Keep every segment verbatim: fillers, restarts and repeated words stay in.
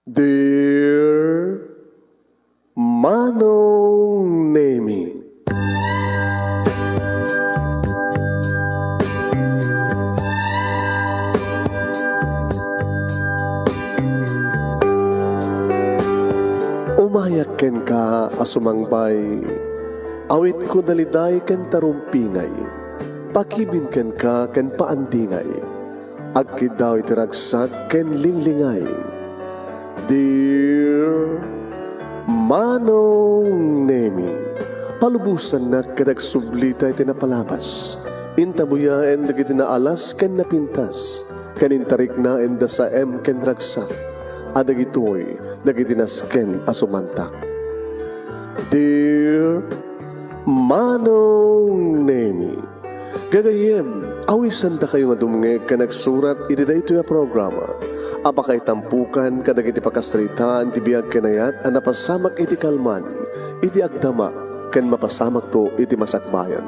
Dear Manong Nemi. Umayak kenka a sumangbay, awitko daliday ken tarumpingay, pakibin kenka ken paandingay. Agkiddaw iti ragsak ken linglingay. Dear Manong Nemi, palubosannak ket agsublita iti napalabas. Intabuyaen dagiti naalas ken napintas, ken intariknaen da saem ken ragsak, a dagitoy dagiti nasken a sumantak. Dear Manong Nemi, gagayyem, awisandakayo nga dumngeg ken agsurat iti daytoy a programa a pakaitampukan kadagiti pakasaritaan ti biag ken ayat a napasamak iti kalman, iti agdama, ken mapasamakto iti masakbayan.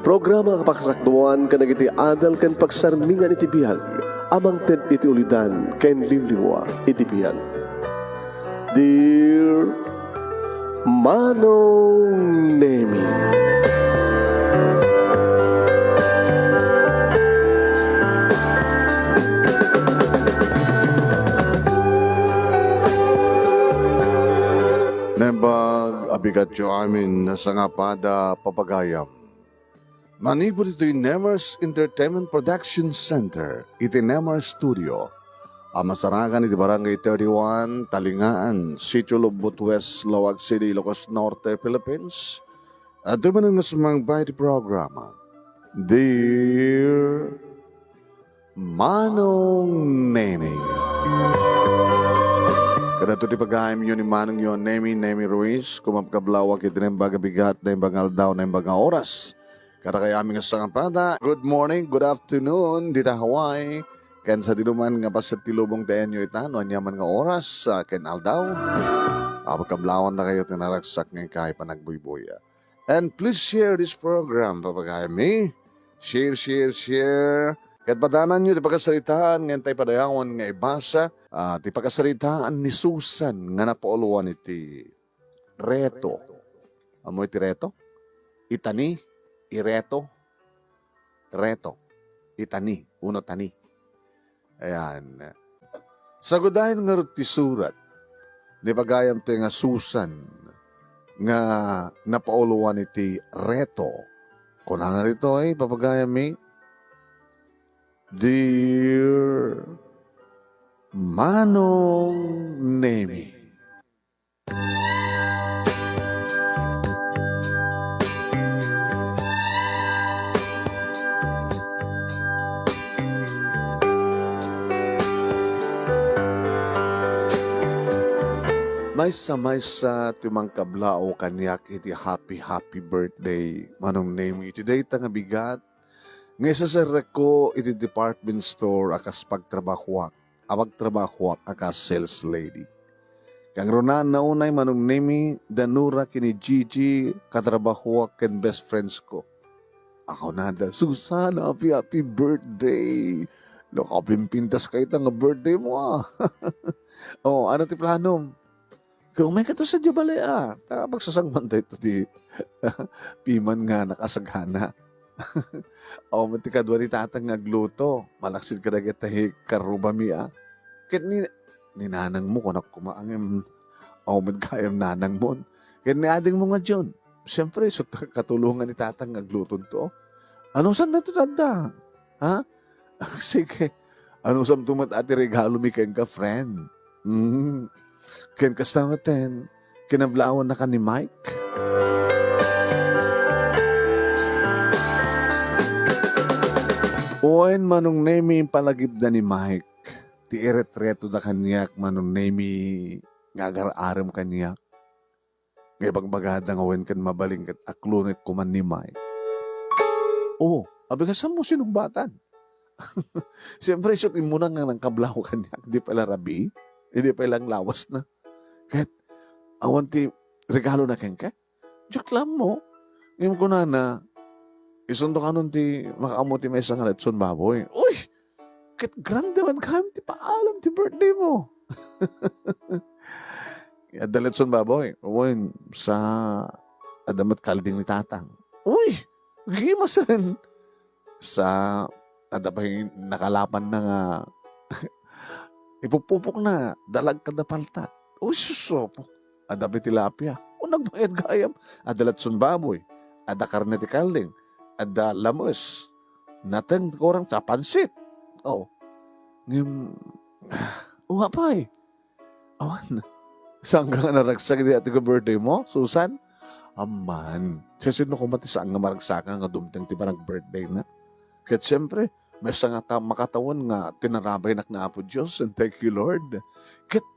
Programa a pakasakduan kadagiti adal ken pagsarmingan iti biag a mangted iti ulidan ken liwliwa iti biag. Dear Manong Nemi. Naimbag a bigatyo amin a sangapada, papagayam. Manipud itoy Nemers Entertainment Production Center iti Nemers Studio a masarakan iti Barangay thirty-one, Talingaan, Sitio Lubot West, Laoag City, Ilocos Norte, Philippines, adda manen nga sumangbay iti programa, Dear Manong Nemi. Kadagitoy ti pagayamyo ni Manongyo Nemi, Nemi Ruiz, kumapkablawak iti naimbag a bigat, naimbag nga aldaw, naimbag nga oras. Kadakayo amin nga sangapada, good morning, good afternoon, dita Hawaii, ken sadinoman nga paset ti lubong ti ayanyo ita, no aniaman nga oras, ah, ken aldaw. Apagkablawannakayo ti naragsak nga inkay panagbuybuya. And please share this program, papagayammi. Share, share, share. Ket padananyo ti pakasaritaan nga intay padayawan nga ibasa, ah, ti pakasaritaan ni Susan nga napauluan iti reto. Ammo iti reto? Itani, ireto, reto. Itani, uno tani. Ayan. Sagudayen ngarud ti surat ni pagayam ti nga Susan nga napauluan iti reto. Kunana ditoy, papagayammi, Dear Manong Nemi. Maysa-maysa ti mangkablaaw kaniak iti happy, happy birthday, Manong Nemi. Iti dayta nga bigat nga iseserrekko iti department store a kas pagtrabahoak, a pagtrabahoak a kas sales lady. Kangrunaan na unay, Manong Nemi, da Nora ken ni Gigi, katrabahoak ken best friends ko. A kunada, "Susan, happy, happy birthday! Nakapimpintas ka ita nga birthday mo, ah." "Oh, ano ti planom?" "Ket umayka to sadiay balay, ah. Ta pagsasangbaentayo ti piman nga nakasagana." Awan met ti kadua ni tatang nga agluto, malaksid kadagiti karrubami, ah. Ket ni, ni nanangmo, kunak koma, ngem awan met gayam nanangmon. Ket ni adingmo nga John, siempre, isu ti katulongan ni tatang nga agluto to. Anusanto ti adda? Ha? Sige. Anusanto met a ti regalomi kenka, friend? Mm. Ken kasta met, kinablaawanka ni Mike? Wen, Manong Nemi, impalagipda ni Mike ti iretretoda kaniak, Manong Nemi, nga agar-arem kaniak. Nga ibagbagada nga wen ken mabalin ket aklonek koma ni Mike. Oh, abigasammo sinungbatan. Siempre, isu ti immuna nga nangkablaaw kaniak, di pay la rabii, di pay la lawasna. Ket awan ti regalona kenka? Diak la ammo. Ngem kunana, isunto kanon ti makaammo ti maysa nga litson baboy. Uy! Ket grande man gayam ti paalam ti birthday mo. Adda lechon baboy. Wen, sa, adda met kalding ni tatang. Uy! Gimasen! Sa, adda pay nakalapanna nga ipupupokna, dalag kada palta. Uy, susopo. Adda pay tilapia. O, nagbayad gayam. Adda lechon baboy. Adda karne ti kalding. Adda lames. Nateng kurang sa pansit. Oh. Ngem, o, apay. Awan. Saan ka nga naragsak iti ati ko birthday mo, Susan? Aman. Sisino koma ti saan nga maragsaka nga dumteng ti panag-birthday na? Ket siyempre, maysa nga ta-, makatawen nga tinarabaynak na Apo Dios, and thank you, Lord. Ket,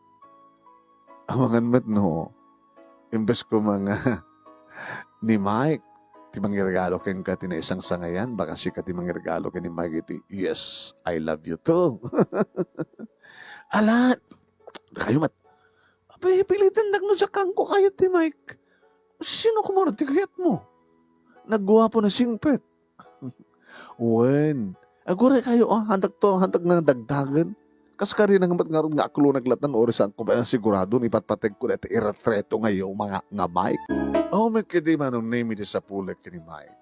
amangan met no, imbes ko mga ni Mike, ti mangiregalo kenka ti naisangsangayan, baka sika ti mangiregalo ken ni Mike iti, "Yes, I love you too." Ala, kayo mat-, apay, pilitan dagno sa kangko kayat ti Mike. Sino kumaro ti kayat mo? Nagguapo na singpet. Wen, aguray kayo, ah, hantak to, hantak na dagdagen. Kas kari na nga mat ngarud nga aklo naglatan, ori saan ko ba sigurado, ipatpateg ko dati iretreto nga iyo, mga nga Mike. Oh, may kidi manong name iti sapulek kini Mike.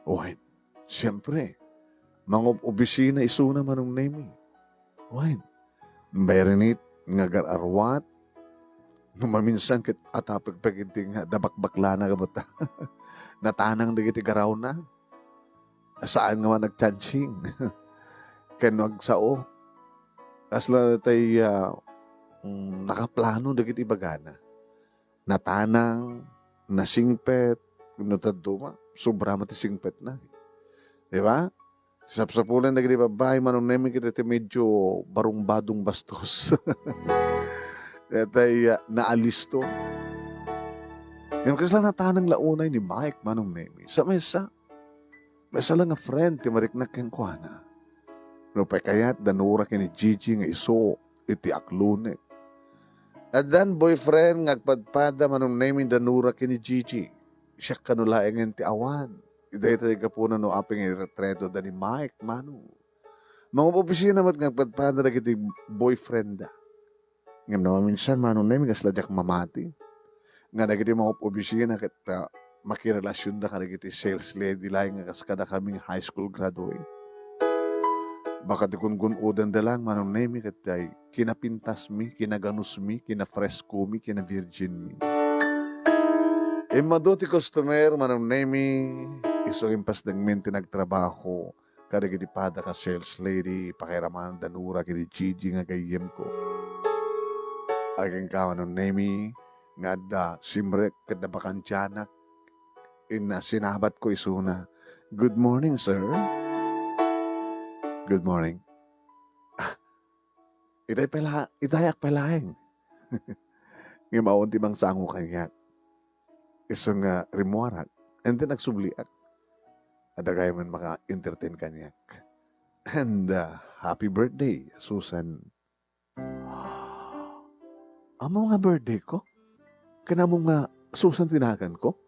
Wen, siyempre, mangub-obisina isuna manong name. Wen, bayrinit nga gar-arwat, no maminsan ket atapek pagiddi nga dabakbaklana gabuta. Natanang dagiti garawna. Saan nga man nagchansing. Ken no agsao, kasla tay, ah, mm, nakaplano dagiti ibagana. Natanang, nasingpet, no taduma, sobra met ti singpetna. Di ba? Sapsapulan dagiti babbai, manong name ket iti medyo barungbadong bastos. Daytay, ah, naalisto. Ngem kasla natanang la unay ni Mike, manong name. Sa maysa, maysa la nga friend ti mariknak kenkuana. No pay kayat, danura ken ni Gigi nga isu iti aklonek. Addan boyfriend nga agpadpada manong name danura ken ni Gigi. Siak kano laengen ti awan. Dayta ti gapuna no apay nga iretreto da ni Mike, mano. Mangub-obisina met nga agpadpada dagiti boyfriend da. Ngem no maminsan, manong name, kasla diak mamati. Nga dagiti mangub-obisina ket, ah, makirelasionda kadagiti sales lady laeng nga kas kadakami nga high school graduate. Baka ti gungun-odanda lang, manong name, ket ay kinapintasmi, kinaganusmi, kinafreskomi, kinavirginmi. Immadu ti customer, manong name, isu impasdengmin ti nagtrabaho kadagiti pada ka sales lady, pakairamanda nura ken ni Gigi nga gayyemko. Agingga, manong name, nga adda simrek ket nabakantianak. Inna, sinabatko isuna, "Good morning, sir." "Good morning." "Ah, itay pala, itayak pala, eh." Ngem awan ti mangsango kaniak. Isu nga rimmuarak, and then agsubliak. Adda gayam maka-entertain kaniak. And, ah, happy birthday, Susan. Amo nga birthday ko? Ken amo nga Susan ti naganko?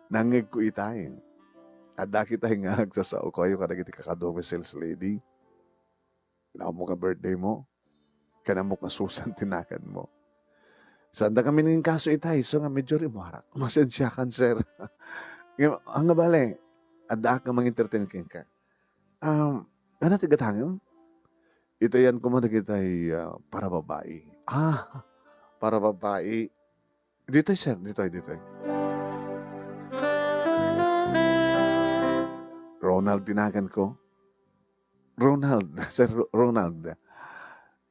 Nangngegko itay. Adda kitay nga agsasao kayo kadagiti kakadua nga sales lady. Ken amo nga birthday mo? Ken amo nga Susan ti naganmo? Saan da kami nangin kaso itay, isu nga medyo rimmuarak. Masensiakan, sir. Ngem, ania bale, addaak nga mang-entertain kenka. Um, ania ti gatangem? Itayan ko man dagitay, ah, para babae. Ah, para babae. Ditoy, sir. Ditoy, ditoy. Ronald ti naganko. Ronald, Sir Ro-, Ronald.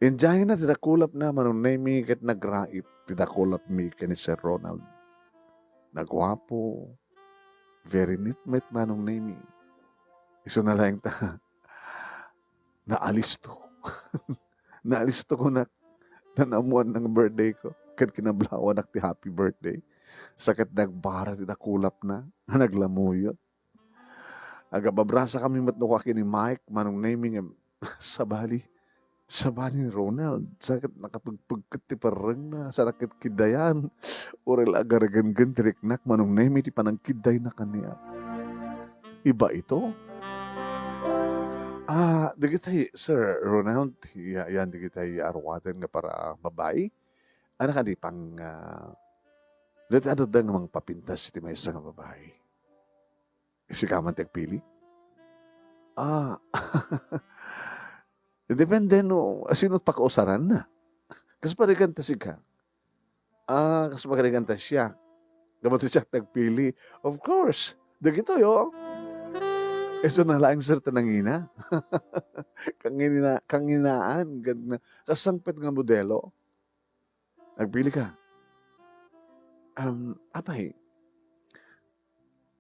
Idiayna ti dakulapna, manong Nemi, ket nagraip ti dakulapmi ken ni Sir Ronald. Naguapo, very neat met, manong Nemi. Isuna laeng ta, naalisto. Naalisto kunak, ta naammoanna nga birthday ko, ket kinablawanak ti happy birthday. Sa ket nagbara ti dakulapna, naglamuyot. Agababrasa kami met no kua ken ni Mike, manong Nemi, ngem sabali, sabali ni Ronald. Sa ket nakapegpegket ti perrengna, sa nakitkidayan. Uray la agaregenggen ti riknak, manong Nemi, ti panangkiddayna kaniak. Iba ito. Ah, dagitay, Sir Ronald, ya-, yan dagitay aruaten nga para babae. Anak, adi pang, ah, dati adda nga mangpapintas iti maysa nga babai. Sika man ti agpili? Ah, depende no, sino pakausaran na. Kas parigan ta sika. Ah, kas parigan ta siya. Dapat siya ti agpili. Of course. Dagitoy, oh. Isu na laeng, sir, ta nangina. Kangina-, kanginaan, gad-, kasangpet nga modelo. Agpili ka. Um, apay,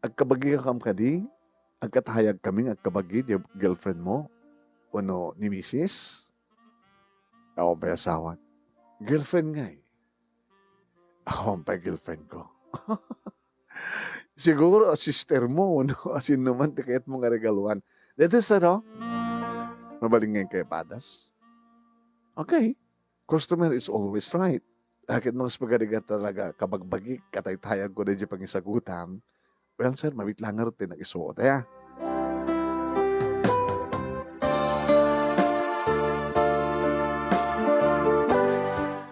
agkabagi ka kam kadi? Agkatayag kami nga agkabagi, di girlfriend mo? Wenno ni misis? Awan pay asawak. Girlfriend ngay. Awan pay girlfriend ko. Siguro, sister mo, no? Asino man ti kayat mo nga regaluan. That is, ano? Mabalin ngay kay padas? Okay. Customer is always right. Ket no, kas pagarigat talaga, kabagbagi, kataytayag ko daydi pangisagutam. Well, sir, mabit lang ngarud ti nagisuot, aya.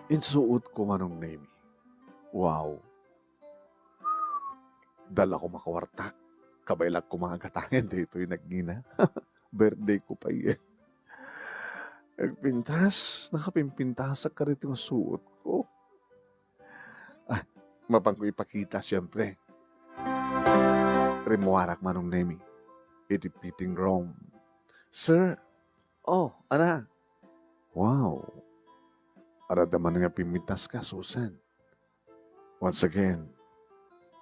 Insuot ko, Manong Nemi. Wow. Dala ko makawartak. Kabay la ko mga gatangen daytoy nagngina. Birthday ko pay, eh. Nagpintas, nakapimpintasak kadaytoy nga suot ko. Ah, mapan ko ipakita, siyempre. Rimmuarak, Manong Nemi, iti fitting room. Sir, oh, ana. Wow. Arada man nga pimpintas ka, Susan. Once again,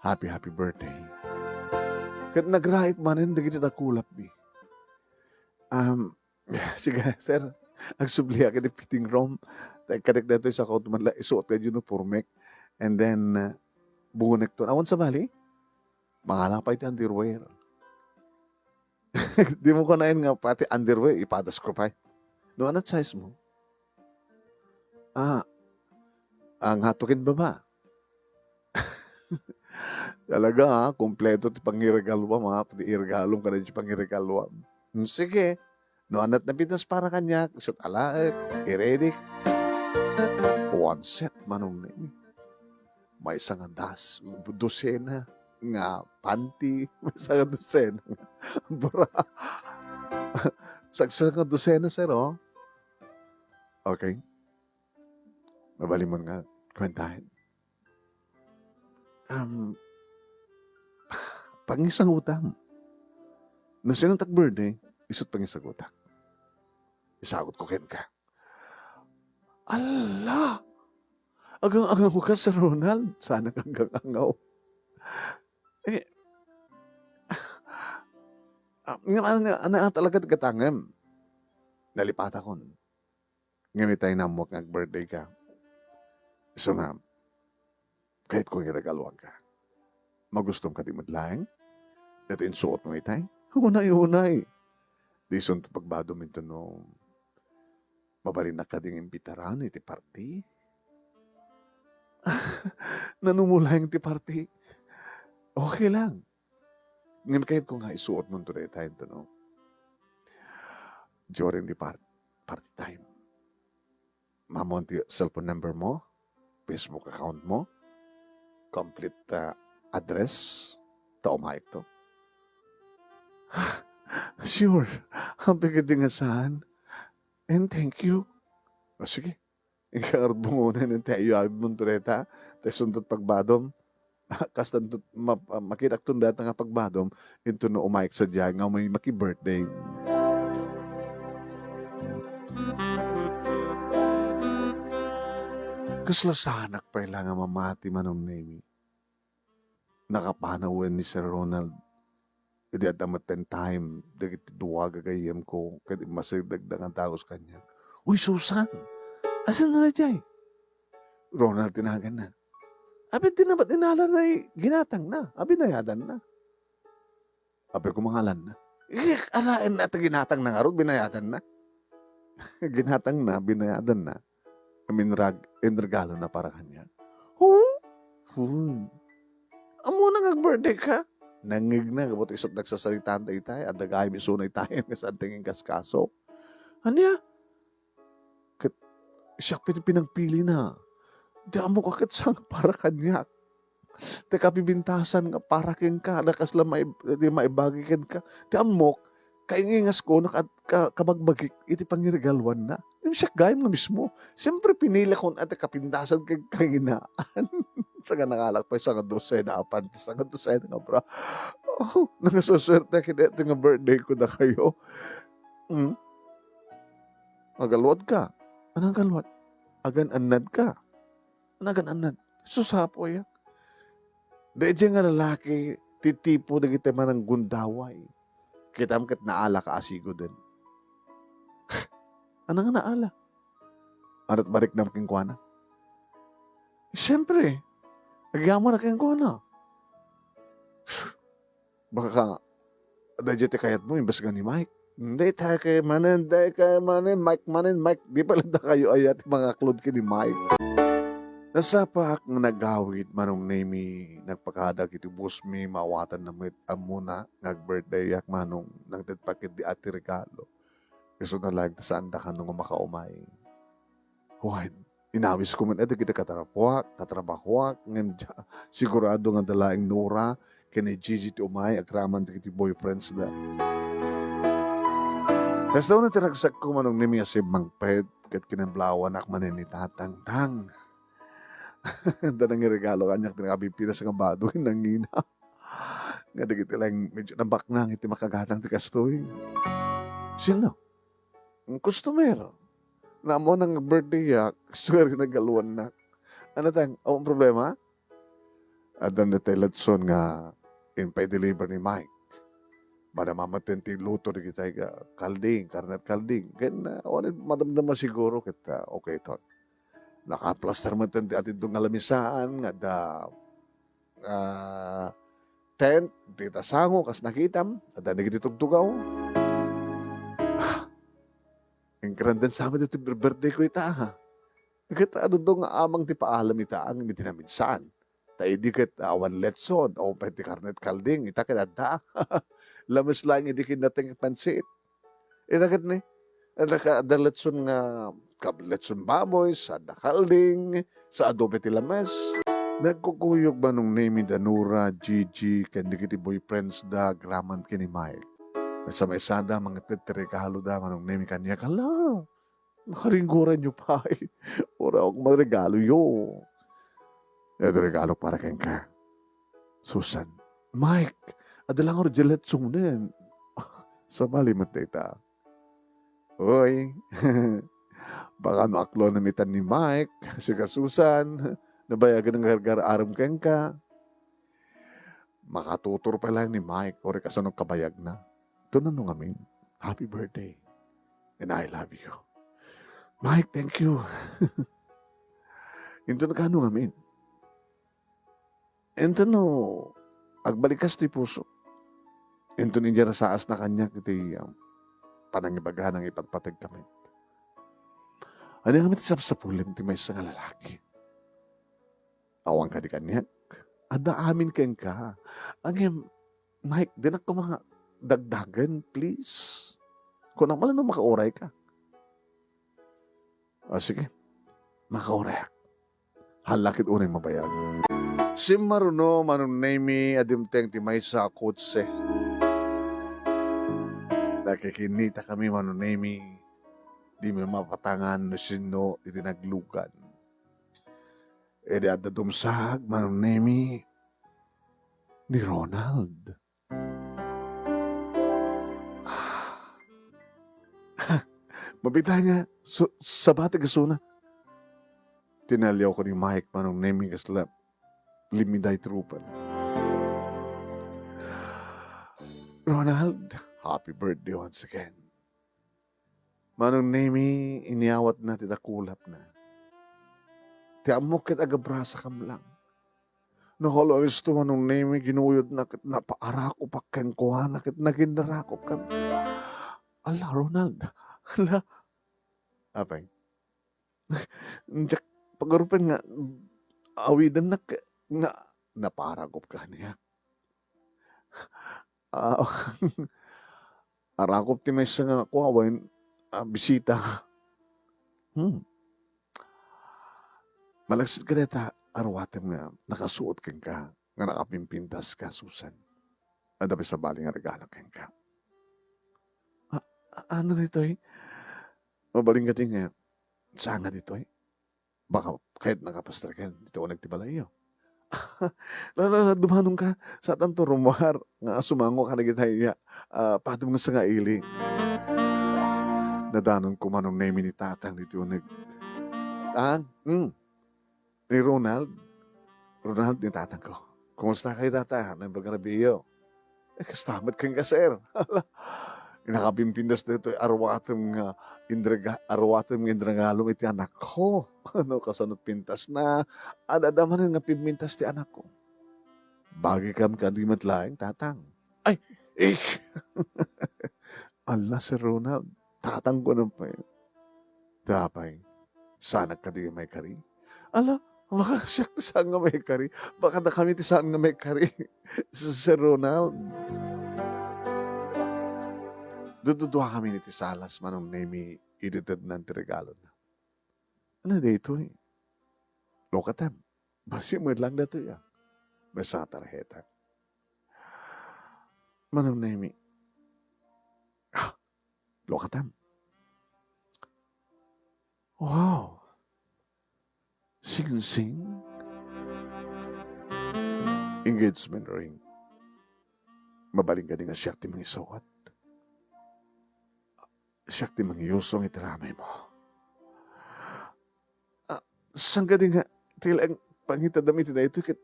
happy, happy birthday. Ket nagraip manen dagiti dakulapmi. Um, sige, sir, agsubliak iti fitting room. Kadek daytoy, saka man la isuot daydi uniformek. And then, uh, bungonekton. Awan sabali, mangala pay ti underwear. Di mo kunaen nga pati underwear, ipadas ko pay. No, anat size mo? Ah, ang hatukin baba. Talaga, ah, kompleto ti pangiregaluam, ah, pati iregalom kada ti pangiregaluam. Hmm, sige. No, anat na pitas para kaniak, isut alaek, iredik. One set, Manong Nemi. Maysa nga das-, dosena nga panty, maysa nga dosena nga bra. Sagsa nga dosena, sir, oh. Okay. Mabalin man nga kuentaen. Um, pangisagutam. No sino ti ag-birthday, isut pangisagutak. Isagut ko kenka. Ala! Agang-angaw ka, Sir Ronald? Saanak agang-angaw. Eh, ah, nga, nga, nga, talaga ti gatangem. Nalipatakon. Ngem itay nammo nga ag-birthday ka. Isu nga, kayatko nga iregaluanka. Magustom kadi met laeng? Daytoy insuotmo itay? Unay, unay. Disunto pagbadom intono mabalinnak kadi nga imbitaran iti party? Nanumo laeng ti party. Okay lang. Ngem kayatko nga isuotmonto dayta intono during the par-, party time. Ammom ti cellphone number mo, Facebook account mo, complete, ah, address, ta umayekto. Sure, apay ketdi nga saan. And thank you. O, sige. Inka ngarud bungonen ti ayabmonto dayta, ta isunto ti pagbadom. Kasta inton ma-, makitakton dayta nga pagbadom, intono umayek sadiay nga umay maki-birthday. Kasla saanak pay la nga mamati, Manong Nemi. Nakapanaw wen ni Sir Ronald idi adda metten time dagiti dua gagayyemko ket immasidegda nga dagus kaniak. "Uy, Susan! Asinna daydiay?" "Ronald ti naganna." "Apay, di na met inala daydiay ginatangna a binayadanna?" "Apay, koma nga alanna?" "Eh, alaenna ti ginatangna ngarud, binayadanna." Ginatangna, binayadanna. Minrag-, inregalona para kaniak. "Huh? Huh. Ammona nga ag-birthday ka?" Nangngegna, gapu ta isut' nagsasarita dayta, adda gayam isuna itay, nga saan ti nga inkaskaso. "Ania?" Ket siak pay ti pinagpilina. Ti ammok a ket saan nga para kaniak. Ti kapibintasan nga para kenka, na kasla mai-, ti maibagi kenka. Ti ammok, kaingingasko, naka-, ka-, kabagbagik iti pangiregaluanna. Ngem siak gayam nga mismo. Siyempre, pinilikon a ti kapintasan ken kanginaan. Saka nakalak pay sanga dosena a panties, sanga dosena nga bra. Oh, nangasusuerte ket iti nga birthday ko dakayo. Hmm? Agaluadka. Anang agaluad? Agan-annadka. Nagan-annad. Sus, apo, ya. Daydiay nga lalaki, ti tipo dagiti mananggundaway. Kitam ket naala ka a sigoden. Anang naala? Anat bariknam kenkuana? Siyempre, agyamanak kenkuana. Baka, daydiay ti kayatmo, imbes nga ni Mike. Hindi, tayo kay manen, tayo kay manen, Mike manen, Mike. Di pala da kayo ayat, mga klod ki ni Mike. Nasapaak nga nagawid, Manong Nemi, nagpakadag iti busmi, maawatan na met, ammona, nga ag-birthday yak, Manong, nagdagpak iti ati regalo. Isu na laeng ta saan da kano nga makaumay. Wen, inawisko met dagiti katrapoak, katrabahoak, ngem dia-, sigurado nga da laeng Nora ken ni Gigi ti umay agraman dagiti boyfriends da. Kasta una ti ragsakko, Manong Nemi, a simmangpet ket kinablawanak manen ni Tatang. Tang, da nangiregalo kaniak ti nakapipintas nga bado ken nangina. Nga dagiti laeng medyo nabaknang iti makagatang ti kastoy. Sino? Ang customer. Namo nang birthday yak, kastoy nga regaluannak. Ano tang, awan problema? Addan daytay ladson nga impai-deliver ni Mike. Madama met ti luto dagitay nga kalding, karnet kalding. Ken, ah, awan madamdama siguro ket, ah, okay ton. Nakaplaster met ti atiddog nga lamisaan nga adda, ah, tent, dita sango, kas nakitam, adda dagiti tugtugaw. Ah, ingrandensami ditoy bir-, birthday ko ita, ha? Ket adu nga amang ti paalam ita, ngem iti naminsan. Ta idi ket awan letson, awan pay ti karnet kalding, ita ket adda. Lames laeng idi kinnateng pansit. Ita ket ni, adda ka, adda letson nga, kab-, letson baboy, sa adda kalding, sa adobe ti lames. Nagkukuyog Manong Nemi da Nora, Gigi, ken dagiti boyfriends da, agraman ken ni Mike. Maysa-maysada, mangited ti regalo da, Manong Nemi, kaniak. Hala, nakaringgoranyo pay. Uray, awan man regaloyo. Iti regalok para kenka. Susan. Mike, adda la ngarud diay letsonen. Sabali met dayta. Uy, baka no aklonem itan ni Mike, sika Susan, nabayagen nga gargar-arem kenka. Makatutor pay laeng ni Mike, uray kasano kabayagna. Ito na no ngamin, happy birthday. And I love you. Mike, thank you. Inton kano ngamin. Inton no, agbalikas ti puso. Inton inyarasaas na kaniak iti, um, panangibagana nga ipatpateg kami. Ania ngamin ti sapsapulem ti maysa nga lalaki? Awan kadi kaniak? Adda amin kenka. Ngem, Mike, dinak koma nga dagdagen, please. Kunam la no makauray ka. Ah, sige. Makaurayak. Hala ket unay mabayag. Simmaruno, Manong Nemi, a dimteng ti maysa a kotse. Nakikinnita kami, Manong Nemi. Dimi mapatangan no sinno iti naglugan. Idi adda dumsag, Manong Nemi, ni Ronald. Mabitay nga, su-, sabati kasuna. Tinaliawko ni Mike, Manong Nemi, kasla limmiday ti rupan. Ronald, happy birthday once again. Manong Nemi, inyawatna ti dakulapna. Ti ammok ket agabrasakam lang. Nakalagisto, Manong Nemi, ginuyodna ket napaarakopak kenkuana ket naginnarakop kami. Ala, Ronald. Ala. Apay? Diak pagarupen nga awidennak nga naparakop kaniak. Ah, arakop ti maysa nga kuawen, ah, bisita. Hmm. Malaksid kadayta a ruatem nga nakasuot kenka, nga nakapimpintaska, Susan. Adda pay sabali nga regalo kenka. A-, a-, ano ditoy? Mabalin kadi nga sanga ditoy? Baka kayatnaka pastreken ditoy uneg ti balayyo. La, la, la, dumanonka. Saantanto rummuar nga sumangoka dagitay, ah, padem nga sangaili. Nadanonko, Manong Nemy, ni Tatang ditoy uneg. Tang? Hmm. Ni Ronald? Ronald ni tatangko. Kumusta kayo, tata? Naimbag a rabiiyo? Eh, kasta met kenka, sir. Hala, nakapimpintas daytoy a ruatem nga inrega-, a ruatem nga inregalom iti anakko. Ano, kasano pintasna? Ad-adda manen nga pimpintas ti anakko. Bagikam kadi met laeng, tatang. Ay, eh! Ala, Sir Ronald, tatangko na pay. Apay, saanak kadi nga maikari? Ala, baka siak ti saan nga maikari. Baka dakami ti saan nga maikari. Sir Ronald. Dududuakami iti salas, Manong Nemy, idi tednan ti regalona. Ano daytoy? Lokatem. Bassit met lang daytoy, ah. Maysa a tarheta. Manong Nemy. Ah, lokatem. Wow. Singsing. Engagement ring. Mabalin kadi nga siak ti mangisukat? Siak ti mangiyusong iti ramay mo. Ah, saan kadi nga ti laeng pangitedam iti daytoy ket,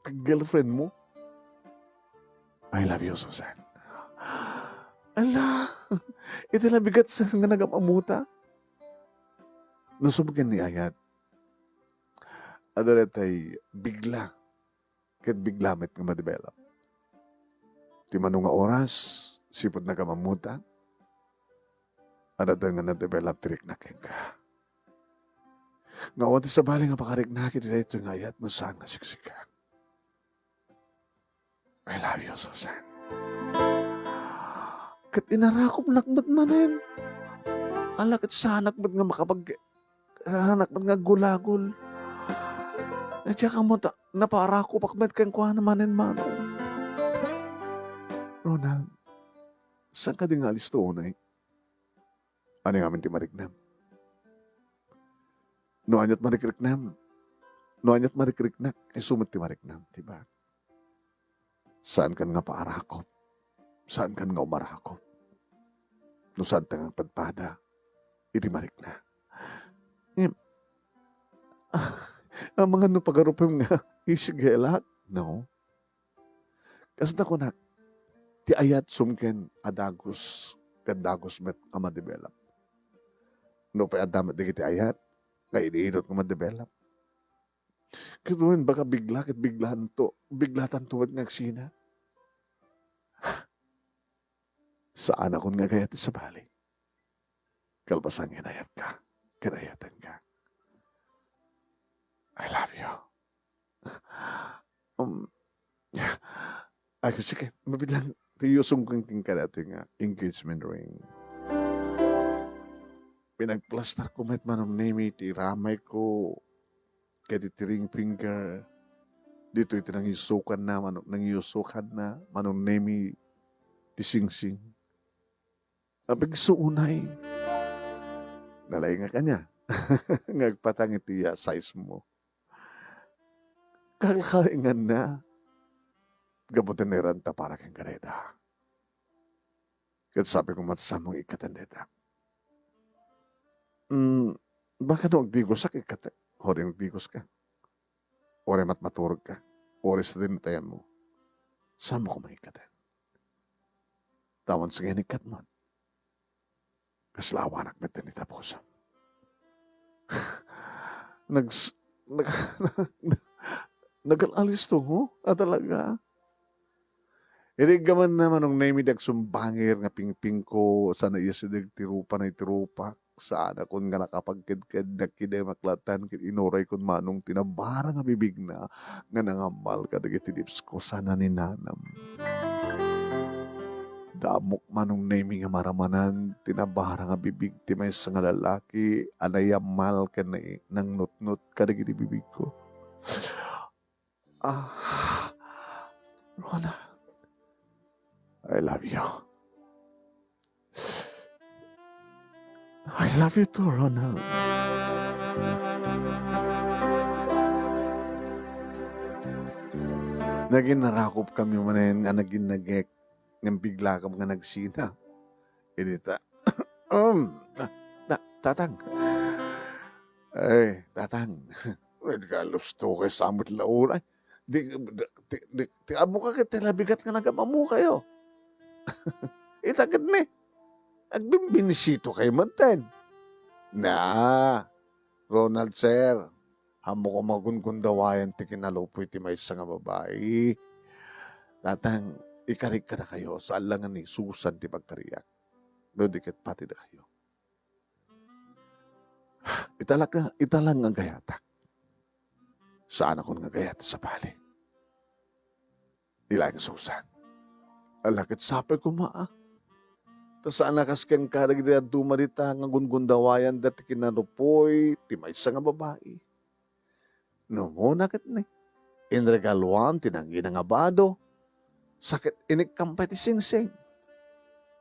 ket girlfriend mo? I love you, Susan. Ala, iti la bigat sa nga nagam-amuta. No sumken ni ayat, adda daytay bigla ket bigla met nga ma-develop. Ti mano nga oras, sipud nagam-amuta, adda nga na-develop ti riknak kenka. Nga awan ti sabali nga pakariknak iti daytoy nga ayat no saan nga siksika. I love you, Susan. Ket inarakopnak met manen. Ala, ket saanak met nga makapag-, saanak met nga aggulagol. Eh, diak ammo ta naparakopak met kenkuana manen, Manong. Ronald, saan kadi nga alisto unay? Ania ngamin ti mariknam? No aniat marikriknam, no aniat marikriknak, isu met ti mariknam, di ba? Saankan nga paarakop. Saankan nga umarakop. No saanta nga agpadpada iti marikna. Ngem, amangan no pagarupem nga isigelak? No. Kasta kunak, ti ayat sumken a dagus ket dagus met a ma-develop. Nupay adda met dagiti ayat nga id-inut nga ma-develop. Ket wen, baka bigla ket biglanto, biglatanto met nga agsina. Saanakon nga agayat ti sabali. Kalpasan nga inayatka, ket ayatenka. I love you. Um, ay, sige, mabilang ti iyusong kenka daytoy nga engagement ring. Pinagplastarko met, Manong Nemy, ti ramayko ket iti ring finger. Ditoy ti nangiyusokanna, Manong, nangiyusokanna, Manong Nemy, ti singsing. Apigso unay. Nalaingak ania nga agpatang iti, ah, size mo. Kalkainganna. Gapu ta nairanta para kenka dayta. Ket sabi ko met, "Saanmo nga ikkaten dayta?" Mm, baka no agdigosak, ikkaten. Uray agdigoska. Uray matmaturogka. Uray sadin ti ayanmo. Saanmo koma ikkaten? Awan sige nga ikkat met. Kasla awanak met ti tapos. Nags-, nag-, nagal-alisto, ho? Ah, talaga? Idi gamanna, Manong Nemy, dagsumbangir nga pingpingko, sana iyasideg ti rupa na iti rupak. Saanakon nga nakapagkedkednak, kidemak latta ket inuraykon manong ti nabarang a bibigna nga nangammal kadagiti lips ko sana ni nanam. Ta ammok, Manong Nemy, nga maramanan ti nabara nga bibig ti maysa nga lalaki a nayammal ken nai-, nangnutnot kadagiti bibigko. Ah, Rona, I love you. I love you too, Ronald. Nagin narakop kami manen nga naginnagek, ngem bigla ka nga nagsina. Idi ta, um, ta-, ta-, Tatang. Ay, Tatang. Wen ka, lusto kay samot launay. Di, di, di, di, di, amo ka ket ti labigat nga nagam-ammo kayo. Ita ket ni, agbimbinisito kayo manten. Na, Ronald, sir, ammok a magungundawayan ti kinalupoy ti maysa nga babai. Tatang, ikarik kadakayo, saan la nga ni Susan ti pagkariak. No di ket pati dakayo. Ita la nga, ita la nga gayatak. Saanakon nga gayat, sabali. Ilaeng Susan. Ala ket sapay koma, a. Ta saan a kas kenka dagiti dadduma dita nga gunggundawayanda ti kinalupoy ti maysa nga babai. No umuna ket ni, inregaluam ti nangina nga bado, sa ket inikkam pay ti singsing.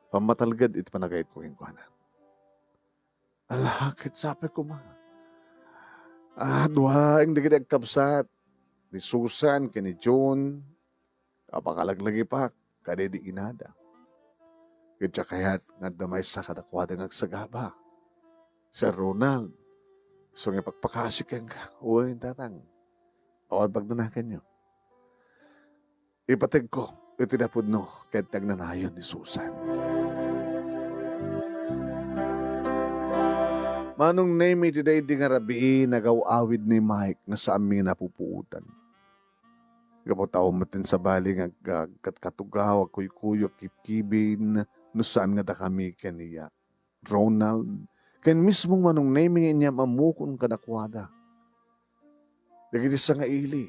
Pammatalged iti panagayatko kenkuana. Ala ket sapay koma. A, duaeng dagiti agkabsat, ni Susan ken ni June, a pangalaglagipak kadaydi inada. Ket diak kayat nga adda maysa kadakuada nga agsagaba. Sir Ronald, isu nga ipakpakasik kenka. Wen, Tatang. Awan pagdanakenyo. Ipategko iti napudno ket ti agnanayon ni Susan. Manong Nemy, iti daydi nga rabii, nagaw-awid ni Mike nga saanmi nga napupuotan. Gapu ta awan met ti sabali nga ag-, agkatkatugaw, agkuykuyo, agkibkibin, no saan nga dakami ken ni Ronald, ken mismong Manong Nemy nga inyam-ammokon kadakuada. Dagiti sangaili,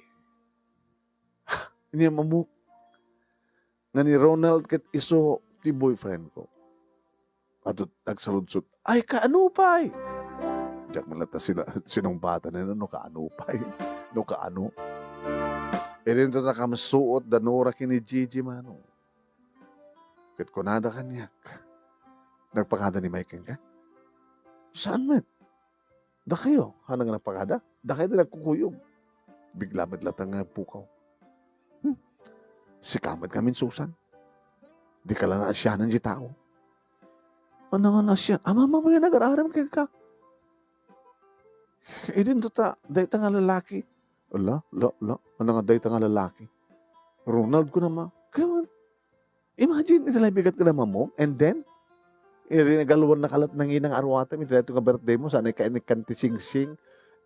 inyam-ammok nga ni Ronald ket isu ti boyfriend ko. Adut-, agsaludsod, "Ay, kaano pay?" Diak man latta sila sinungbatan no kaano pay, no kaano. Idinto ta kamsuot da Nora ken ni Gigi, Manong. Ket kunada kaniak, "Nagpakada ni Mike kenka?" "Saan met? Dakayo, haan nga nagpakada? Dakayo ti nagkukuyog." Bigla met latta nga nagpukaw. "Hmm. Sika met ngamin, Susan. Dika la naasianan ti tao." "Ania nga naasian?" "Amamam nga nagar-arem kenka. Idinto ta, dayta nga lalaki." "Ala, la, la. Ania nga dayta nga lalaki? Ronald," kunana. Kaya, imagine, iti labigat nga namammo. And then, irinagaluannaka latta nangina nga aruatam, iti daytoy nga birthday mo, saan ka inikkan ti singsing,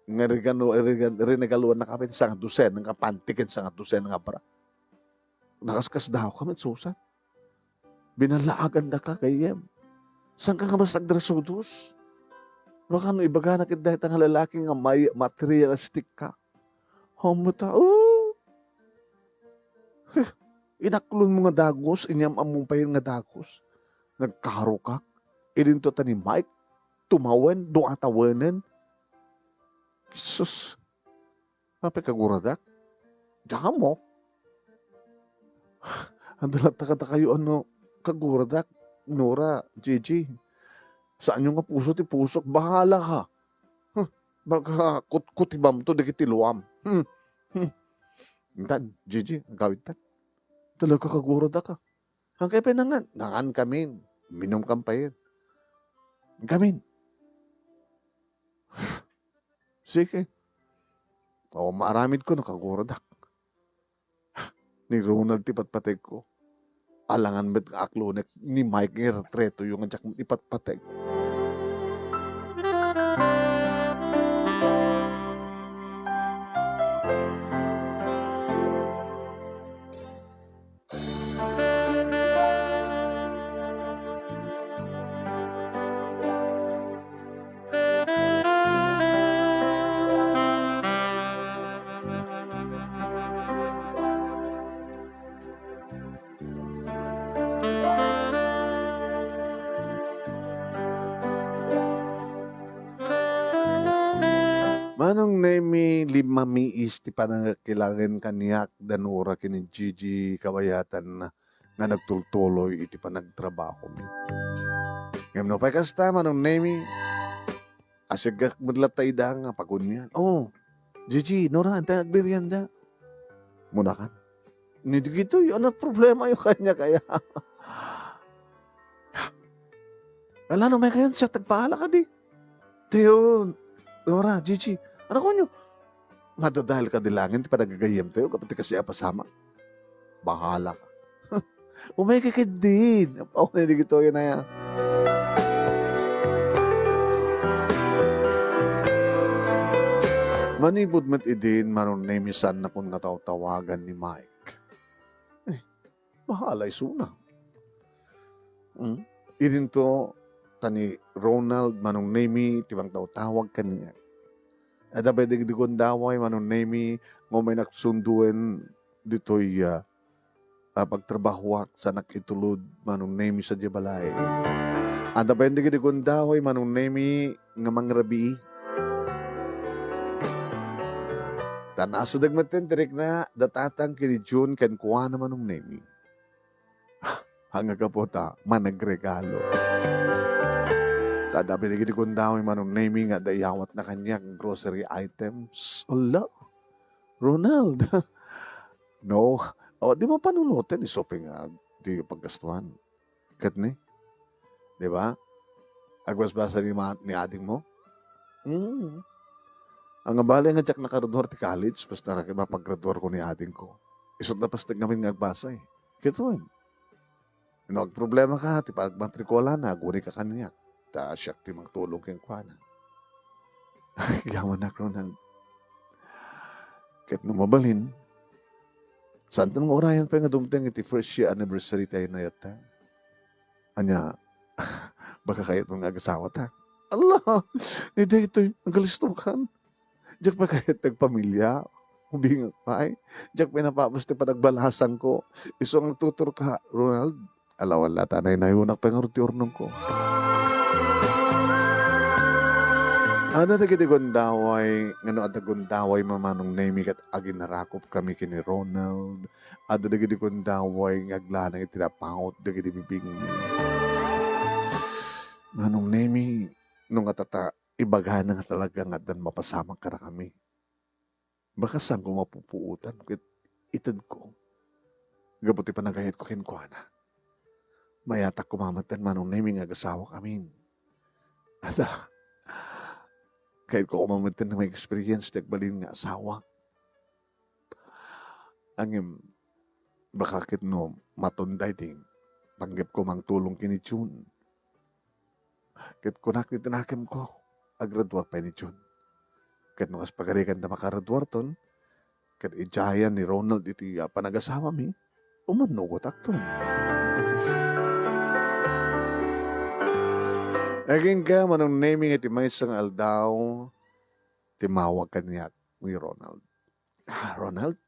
nga regalo, iregal-, irinagaluannaka pay iti sangadosen nga panti ken sangadosen nga bra. Nakaskasdaaw ka met, Susan. Binalaagandaka, gayyem. Saanka nga basta agdrasudos? Baka no ibaganak iti dayta nga lalaki nga may materialistic ka. Homo ta, oh! Huh! Inaklonmo nga dagus, inyam-ammom pay nga dagus. Nagkarokak. Idinto ta ni Mike, tumawen, duatawenen. Sus! Apay, kaguradak? Diak ammo. Adda latta kadakayo a no kaguradak, Nora, Gigi. Saanyo nga puso ti pusok. Bahala ka. Huh, baka kutkutibamto dagiti luam. Hmm. Hmm. Intan, Gigi, agawidtan. Talaga, kaguradak, a. Haankayo pay nangan? Nangankamin. Minumkan pay. Inkamin. Sige. O, maaramidko no kaguradak. Ni Ronald ti patpategko. Alangan met nga aklonek ni Mike nga iretretoyo nga diak met ipatpateg. Nemi, limamiis ti panangakilangen kaniak da Nora ken ni Gigi kabayatanna nga nagtultuloy iti panagtrabahomi. Ngem nupay kasta, Manong Nemi, asiggak met latta ida nga pagunian. Oh, Gigi, Nora, anta agmerienda? Munakan. Ni dagitoy, ano problemayo kaniak aya? Ala, no, may kayon siya, tagpaala kadi. Tiyon, Nora, Gigi, ano kunyo? Madadael kadi laeng ti panagagayyemtayo, gapu ti kasdi a pasamak. Bahala ka. Umay ka ketdin. Apo, ni dagitoy aya. Manipud met idin, Manong Nemi, saannakon nga tawtawagan ni Mike. Eh, bahala isuna. Hmm? Idinto, ta ni Ronald, Manong Nemi, ti mangtawtawag kaniak. Adda pay dagiti gundaway, Manong Nemi, nga umaynak sunduen ditoy, ah, ah, pagtrabahoak, saanak itulod, Manong Nemi, sadiay balay. Adda pay dagiti gundaway, Manong Nemi, nga mangrabii. Ta naasideg metten ti rikna da tatang ken ni Jun kenkuana, Manong Nemi. Haan nga gapu ta managregalo. Ta adda pay dagiti gundaway, Manong Nemi, nga adda iyawatna kaniak nga grocery items. Ala, Ronald. No. O, di mo panunoten, isu pay nga di paggastuan. Ket ni? Di ba? Agbasbasa ni ma-, ni adingmo? Mm. Ania bale nga diak nakagraduar ti college, basta mapaggraduarko ni adingko. Isu't napastek ngamin nga agbasa, eh. Ket wen, no agproblemaka ti pagmatrikulana, agurika kaniak. Ta siak ti mangtulong kenkuana. Yaman a, Ronald. Ket no mabalin, saanten nga urayan pay nga dumteng iti first year anniversary ti ay nayatta. Ania, baka kayatmo nga agasawata? Ala, ni daytoy, nagalistukan. Diak pay kayat ti agpamilia. Ubingak pay. Diak pay napapas ti panagbalasangko. Isu nga agtuturka, Ronald. Ala, wala, ta naynayonak pay ngarud ti urnongko. Adda dagiti gundaway, ngano adda gundaway, Manong Nemi, ket aginarakupkami ken ni Ronald. Adda dagiti gundaway nga aglanang iti napangot dagiti bibingmi. Manong Nemi, no nga tata-, ibagana nga talaga nga addan mapasamak kadakami. Baka saanko mapupuotan ket itedko gapu ti panagayatko kenkuana. Mayatak koma metten, Manong Nemi, nga agasawak amin. Adda, kayatko koma metten nga ma-experience ti agbalin nga asawa. Ngem, baka ket no matunda iti panggepko mangtulong ken ni Jun. Ket kunak iti nakemko, agraduar pay ni Jun. Ket no kas pagarigan ta makaraduarton, ket idiayan ni Ronald iti, ah, panagasawami, umannugotakton. Agingga, Manong Nemi, nga iti maysa nga aldaw, timmawag kaniak ni Ronald. "Ah, Ronald,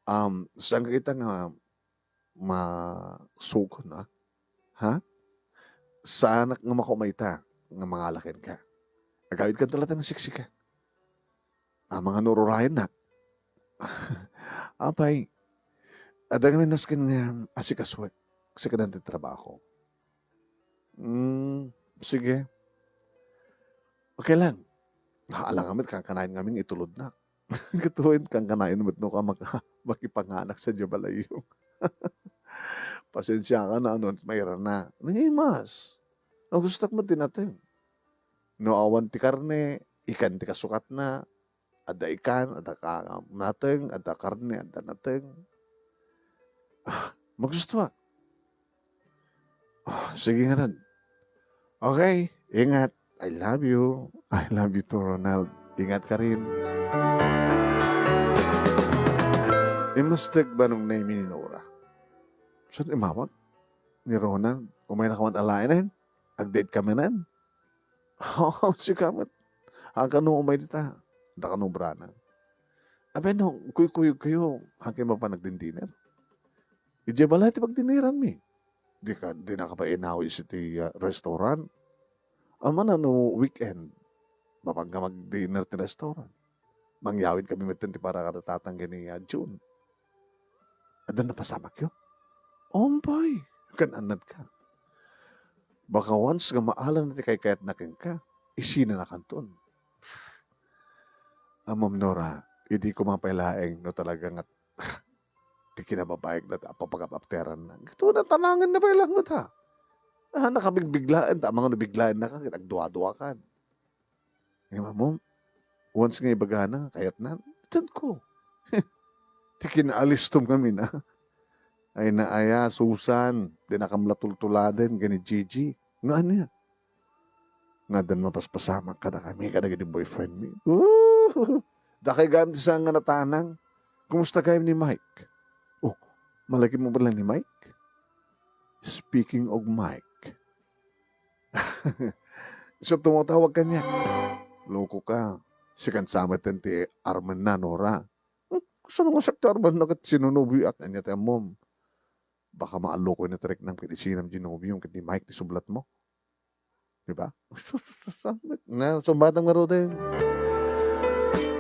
um, saanka ita nga masukon, ah? Ha? Saanak nga makumaita nga mangala kenka. Agawidkanto latta nga siksika. Amangan no ururayennak." "Apay, adda ngamin nasken nga asikasuek. Sikadan ti trabaho." "Hmm, sige. Okay lang. Alangan met, kankanayon ngamin itulodnak." "Ket wen, kankanayon met no ka maka-, makipanganak sadiay balayyo." "Pasensiakan a, no, mairana." "Naimas. No, gustok met ti nateng. No awan ti karne, ikan ti kasukatna. Adda ikan, adda ka-, nateng, adda karne, adda nateng." "Ah, magustuak." "Ah, sige ngarud. Okay, ingat. I love you. I love you too, Ronald. Ingat ka rin." Immasteg, Manong Nemi, ni Nora. Saan immawag ni Ronald? Umaynaka met alaen? Ag-date kami nen? Oo, sika met. Haan kano umay dita. Adda kano obrana. Apay no kuykuyogkayo, haan kayo mapan agdindiner? Idiay balay ti pagdinneranmi. Di ka, dinaka pay inawis iti, ah, restaurant? Amangan no weekend, Mapag-, mag-dinner ti restaurant. Mangyawid kami metten ti para kada tatang ken ni, ah, June. Adda napasamakyo? Umpay, kan-annadka. Baka once nga maalam na ti kaykayatna kenka, isinanakanton. Ammom, Nora, idi ko mapay laeng no talaga nga ti kinababaek data a papagap-apteranna. Ito, natanangan na pay lang ta. Ah, nakabigbiglaen, ta, mangano biglaennaka, ket agduaduakan. Ngem ammom, once nga ibagana nga kayatna, itedko. Ti kinaalistom ngamin, ah. Ay na aya, Susan, di nakam la tultuladen, gani Gigi. Nga ania? Nga addan mapaspasamak kadakami, kadagiti boyfriend mi. Ooh! Dakay gayam ti saan nga natanang. Kumusta gayam ni Mike? Oh, malagip mo pala ni Mike? Speaking of Mike, so tumawag kaniak. Loko ka. Sikan sa met ti armenna, Nora. Hmm, kasano nga siak ti armenna ket sinonobiak? Ania ti ammom? Baka maallukoy na ti riknam ket isinam ti nobiom ket ni Mike ti sublatmo. Di ba? Sus, sus, sus, sus, na, sumbatam ngaruden.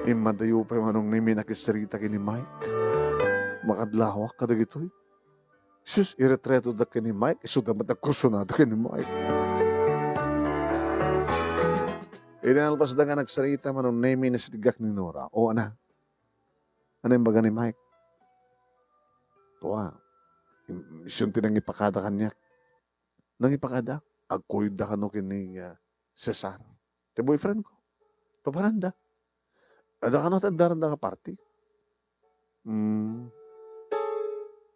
Immadayo pay Manong Nemi nakisarita ken ni Mike. Makadlawak kadagitoy. Sus, iretretoda ken ni Mike, isuda met agkursunada ken ni Mike. Idi nalpasda nga nagsarita, Manong Nemi, nasidegak ni Nora. O, ana, ano imbaga ni Mike? Tua, im-, isun ti nangipakada kaniak. Nangipakada? Agkuyogda kano ken ni, ah, Cesar. Ti boyfriend ko. Papananda. Adda kano ti addaranda nga party? Hmm.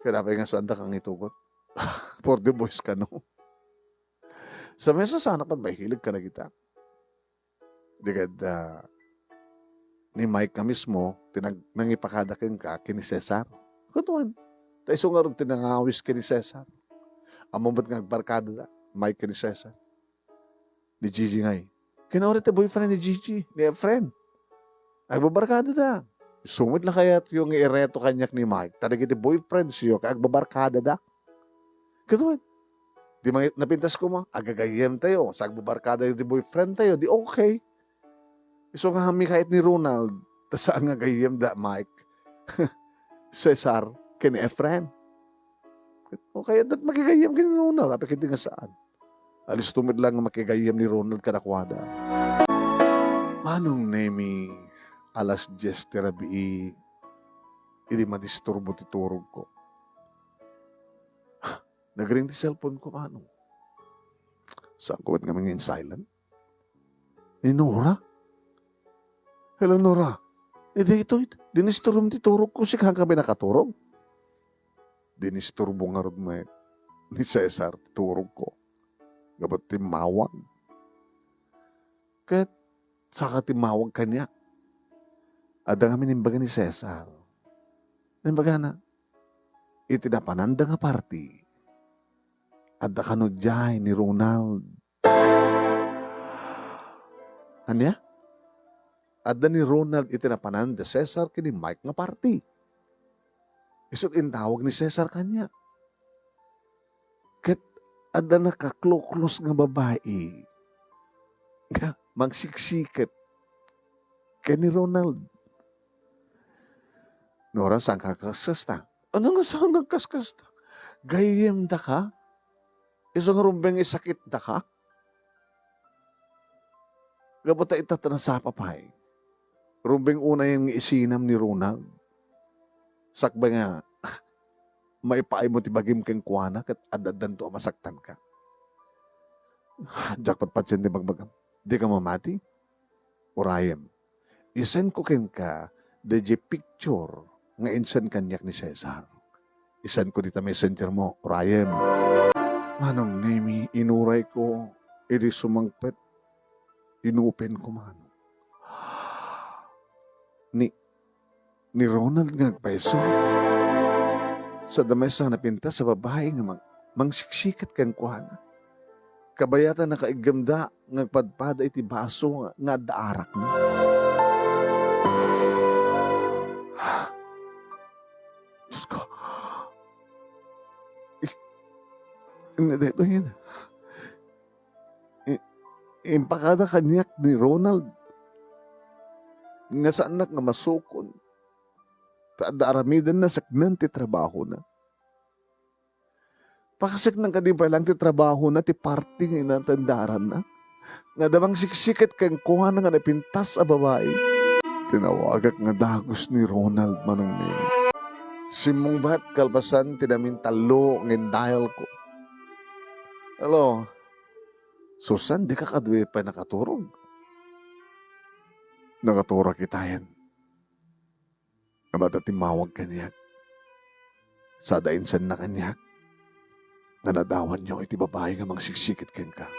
Kaya dapat nga saanda kang itugot. For the boys kano. Sa mesa sana pag mahilig ka na kita. Di kad, ah, ni Mike nga mismo, ti nag-, nangipakada kenka, ken ni Cesar. Kunuan. Ta isu ngarud ti nangawis ken ni Cesar. Ammom met nga agbarkada da, Mike ken ni Cesar. Ni Gigi ngay. Kinuna ti boyfriend ni Gigi, ni Efren. Agbabarkada da. Isu met la kayatyo nga ireto kaniak ni Mike, ta dagiti boyfriends yo, kay agbabarkada da. Kunuan. Di mangi-, napintas koma, agagayyem tayo, sa agbabarkada ti boyfriend tayo, di okay. Isu nga amin kayat ni Ronald, ta saan nga gayyem da Mike, Cesar, ken Efren. Okay, adda met makigayyem ken ni Ronald, apay ket di nga saan. Alisto met lang nga makigayyem ni Ronald kadakuada. Manong Nemi, alas dies ti rabii, idi madisturbo ti turogko. Nagring ti cellphone ko, Manong. Saan ko met ngamin nga in-silent? Ni Nora? Hello, Nora. Ni daytoy, dinisturbom ti turogko, sika kami nakaturog? Dinisturbo ngarud met ni Cesar ti turogko. Gapu timmawag. Ket saka timmawag kaniak. Adda ngamin imbaga ni Cesar. Imbagana, iti napananda nga party, adda kano diay ni Ronald. Ania? Adda ni Ronald iti napananda Cesar ken ni Mike nga party. Isu ti intawag ni Cesar kaniak. Ket adda nakakloklos nga babai nga mangsiksiket ken ni Ronald. Nora, saan ka kaskasta? Ano nga saan nga kaskasta? Gayyem daka? Isu nga rumbeng isakit daka? Gapu ta ita ta nasapa pay. Rumbeng unay nga isinam ni Ronald. Sakbay nga, maipaaymo ti bagim kenkuana ket ad-addanto a masaktanka. Diak patpatien ti bagbagam. Dika mamati? Urayem. I-send ko kenka daydiay picture nga in-send kaniak ni Cesar. I-send ko dita messenger mo, Ryan. Manong Nemi, inuray ko, idi sumangpet, inopen ko, Manong. Ni, ni Ronald nga agpayso. Sa damay sa napintas a babai nga mang-, mangsiksiket kenkuana. Kabayatan nakaiggemda nga agpadpada iti baso nga, nga adda arakna. Diyos ko. I-, hindi, dito yun. I-, impakada kaniak ni Ronald. nga saannak nga masukon. Ta adda aramidenna saknaan ti trabahona. Pakaseknaan kadi pay laeng ti trabahona ti parti nga inatendaranna. Nga adda mangsiksiket kenkuana nga napintas a babai. Tinawagak nga dagus ni Ronald, Manong Nemo. Simmungbat kalpasan ti namintallo nga in-dial ko. Hello? Susan, dika kadi pay nakaturog? Nakaturog itayen. Ngem adda timmawag kaniak. Sada insanna kaniak nga nadawanyo iti babai nga mangsiksiket kenka.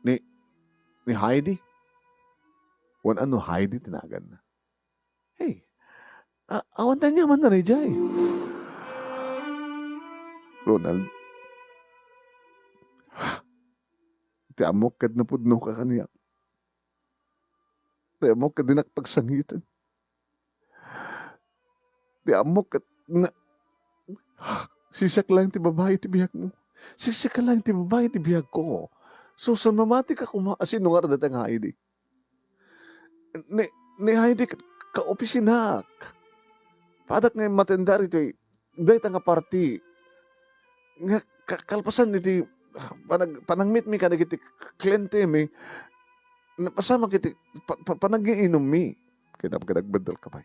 Ni, ni Heidi? Wen, ano, Heidi ti naganna? Hey, a-, awan ta aniamanna daydiay. Ronald, ti ammok ket napudnoka kaniak. Ti ammok ket dinak pagsangiten. Ti ammok ket na-, sisiak laeng ti babai ti biagmo. Sisiak laeng ti babai ti biagko. Susan, mamati ka koma. Asino nga dayta nga Heidi? Ni, ni Heidi ket kaopisinak. Padak nga immatendar iti dayta nga parti nga ka-, kalpasan iti, ah, panag-, panangmitmi kadagiti klientemi, napasamak iti pa-, pa-, panag-iinummi. Kinapgan, agbaddalka pay.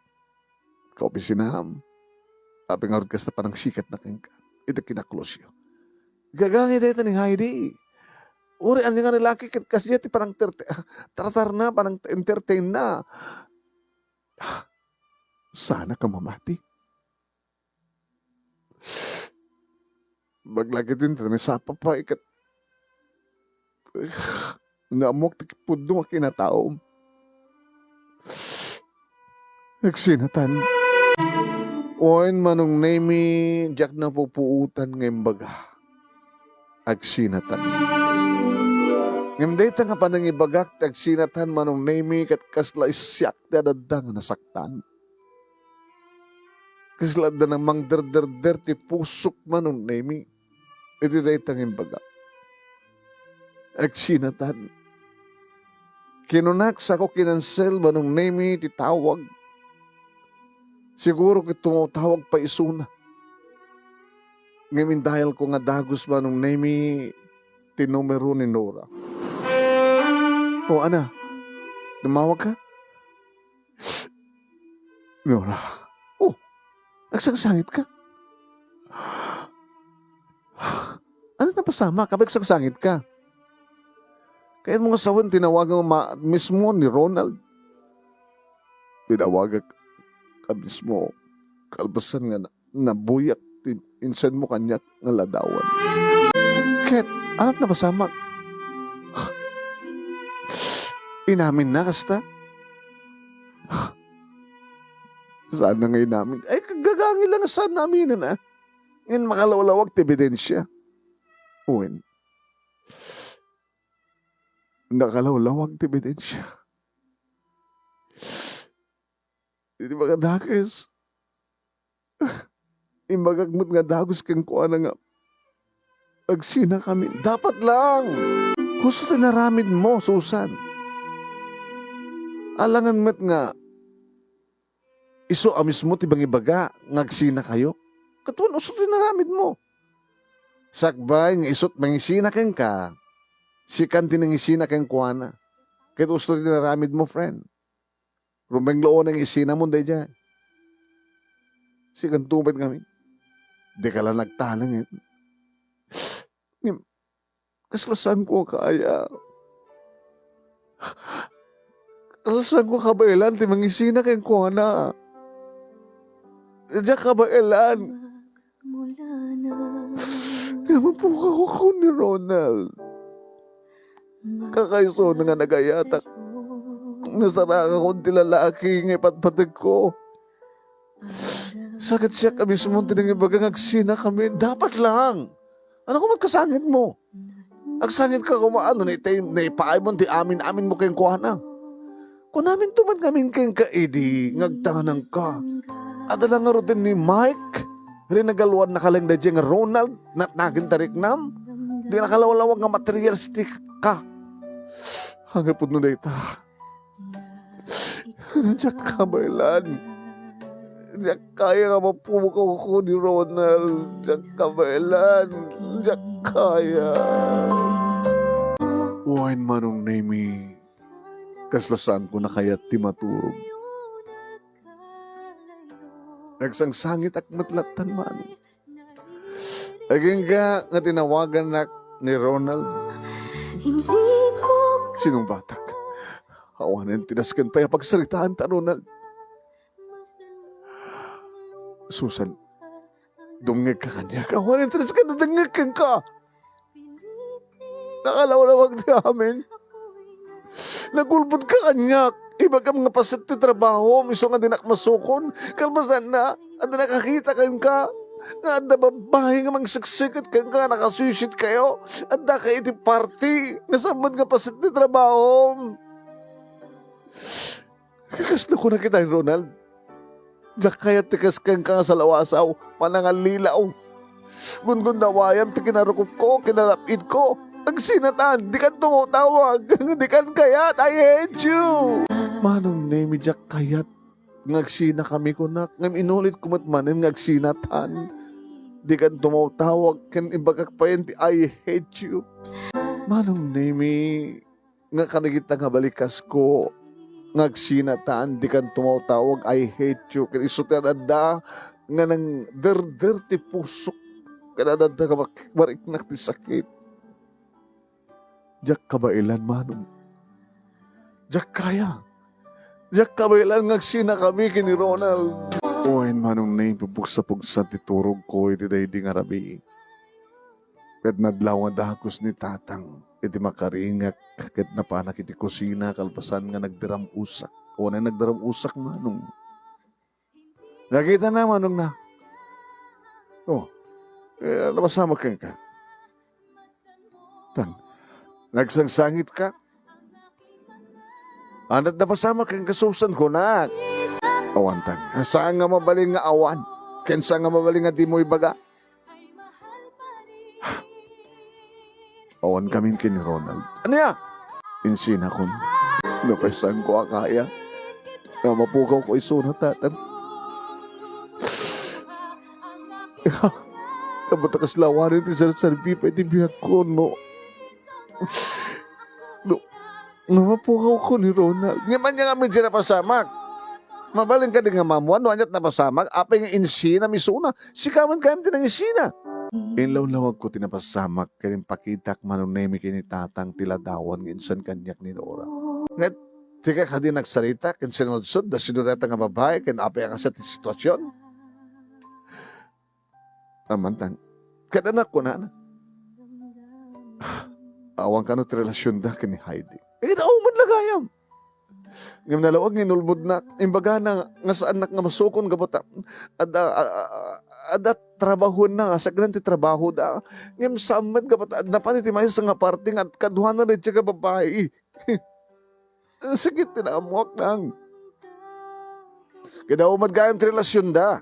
Kaopisinam. Apay ngarud kasta panangsikatna kenka iti kinaklosyo? Gagangi dayta ni Heidi. Uray ania nga lalaki ket kasdiay ti panangterte-, tartarna, panang-entertainna. Saanak a mamati. Baglak iti naisapa pay ket, nga ammok ti pudno nga kinataom. Agsinatan. Wen, Manong Nemy, diak napupuotan nga imbaga. Agsinatan. Ngem dayta nga panangibagak ti agsinatan, Manong Nemy, ket kasla siak ti adda nga nasaktan. Kasla adda nga mangderderder ti pusok, Manong Nemy, iti dayta nga imbagak. Agsinatan. Kinunak, sako kinansel, Manong Nemy, ti tawag. Siguro ket tumaw-tawag pay isuna. Ngem in-dial ko nga dagus, Manong Nemy, ti numero ni Nora. O, ana, tumawag ka? Nora. O, agsangsangit ka? Ano napasamak? Apay agsangsangit ka? Kayatmo nga sawen, tinawagan ma-, mismo ni Ronald. Tinawagak a mismo, kalpasan nga na-, nabuyak ti insenmo kaniak nga ladawan. Ket, anat napasamak? Inaminna kasta? Saan nga inamin? Ay, gagangi lang saan aminen, a. Ngem makalawlawag ti ebidensia. Wen, nakalawlawag ti ebidensia. Iti makadakes, imbagak met nga dagus kenkuana nga agsinakami. Dapat lang! Husto ti inaramidmo, Susan. Alangan met nga isu a mismo ti mangibaga nga agsinakayo. Ket wen, husto ti inaramidmo. Sakbay nga isut' mangisina kenka, sikan ti nangisina kenkuana. Ket husto ti inaramidmo, friend. Rumenglo unay nga isinamon daydiay. Sikanto met ngamin. Dika la nagtalengit. Ngem, kasla saanko a kaya. Kasla saanko a kabaelan ti mangisina kenkuana. Diak kabaelan. Nga mapukaw ko ni Ronald. Kakaisuna nga nagayatak. Nasarakakon ti lalaki nga ipatpategko. Sa ket siak a mismo ti nangibaga nga agsinakami. Dapat lang. Ania koma ti kasangitmo? Agsangitka koma no naitay-, naipaaymo ti amin-aminmo kenkuana. Kunaminto met ngamin kenka idi nga agtangananka. Adda la ngaruden ni Mike, rinagaluannaka laeng daydiay nga Ronald, natnagin ta riknam. Di nakalawlawag nga materialistic ka. Angay pudno dayta. Diak kabaelan. Diak kaya nga mapukaw ko ni Ronald. Diak kabaelan. Diak kaya. Wen, Manong Nemi, kasla saanko a kayat ti maturog. Nagsangsangitak met lattan, Manong. Agingga nga tinawagannak ni Ronald. Sinungbatak. Awanen ti nasken pay a pagsaritaanta, Ronald. Susan, dumngegka kaniak. Awanen ti nasken a dengngeg kenka. Nakalawlawag ti amin. Nagulbodka kaniak. Ibagam nga paset ti trabahom, isu nga dinak masukon. Kalpasanna, adda nakakita kenka nga adda babbai nga mangsiksiket kenka nga nakasuysit kayo. Addaka iti party. Nasamet nga paset ti trabahom. Kasla kunak ita ni Ronald. Diak kayat ti kas kenka nga salawasaw, manangallilaw. Gungundawayam ti kinarukopko, kinalap-itko. Agsinatan, dikan tumawtawag, dikan kayat, I hate you! Manong Nemi, diak kayat nga agsinakami kunak, ngem inulitko met manen nga agsinatan. Dikan tumawtawag ken ibagak payen ti I hate you. Manong Nemi, nga kadagita nga balikasko nga agsinatan, dikan tumawtawag, "I hate you," ken isu ti ad-adda nga nangderder ti pusok, ken ad-adda nga mak-, mariknak ti sakit. Diak kabaelan, Manong. Diak kaya. Diak kabaelan nga agsinakami ken ni Ronald. Wen, Manong Nemi, pupugsa-pugsa ti turogko iti daydi nga rabii. Ket nadlaw nga dagus ni Tatang iti makaringek ket napanak iti kusina kalpasan nga nagbiram-usak. Wen, nagbiram-usak, Manong. Nakitana, Manong na. Oh, eh, napasamak kenka. Tan, nagsangsangitka? Ania ti napasamak kenka, Susan, kunak? Awan, Tang. Saan nga mabalin nga awan. Ken saan nga mabalin nga dimo ibaga. Awan kamin ken ni Ronald. Ania? Insinakon. Napay saanko a kaya. Nga mapukawko isuna, Tatang. Ika, tapno ta kasla awanen ti sarsarbi pay ti biagko, no? No, no, mapukawko ni Ronald. Ngem ania ngamin ti napasamak? Mabalin kadi nga maammuan no ania ti napasamak? Apay nga insinam isuna? Sika man gayam ti nangisina. Inlawlawagko ti napasamak ken impakitak, Manong Nemi, ken ni Tatang ti ladawan nga insan kaniak ni Nora. Ngem, sika kadi nagsarita ken sinudsod da sino dayta nga babai ken apay a kasla ti situasion? Amantan. Ket anak, kunana, awan kano ti relasionda ken ni Heidi. Eh, awan met la gayam. Ngem nalawag nga inulbodnak, imbagana nga saannak nga masukon gapu ta adda, a-, a-, adda trabahoenna, nga saknaan ti trabahoda. Ngem saan met gapu ta napan iti maysa nga parte nga kaduana daydiay nga babai. Sakit ti naammuak, Nang. Ket awan met gayam ti relasionda.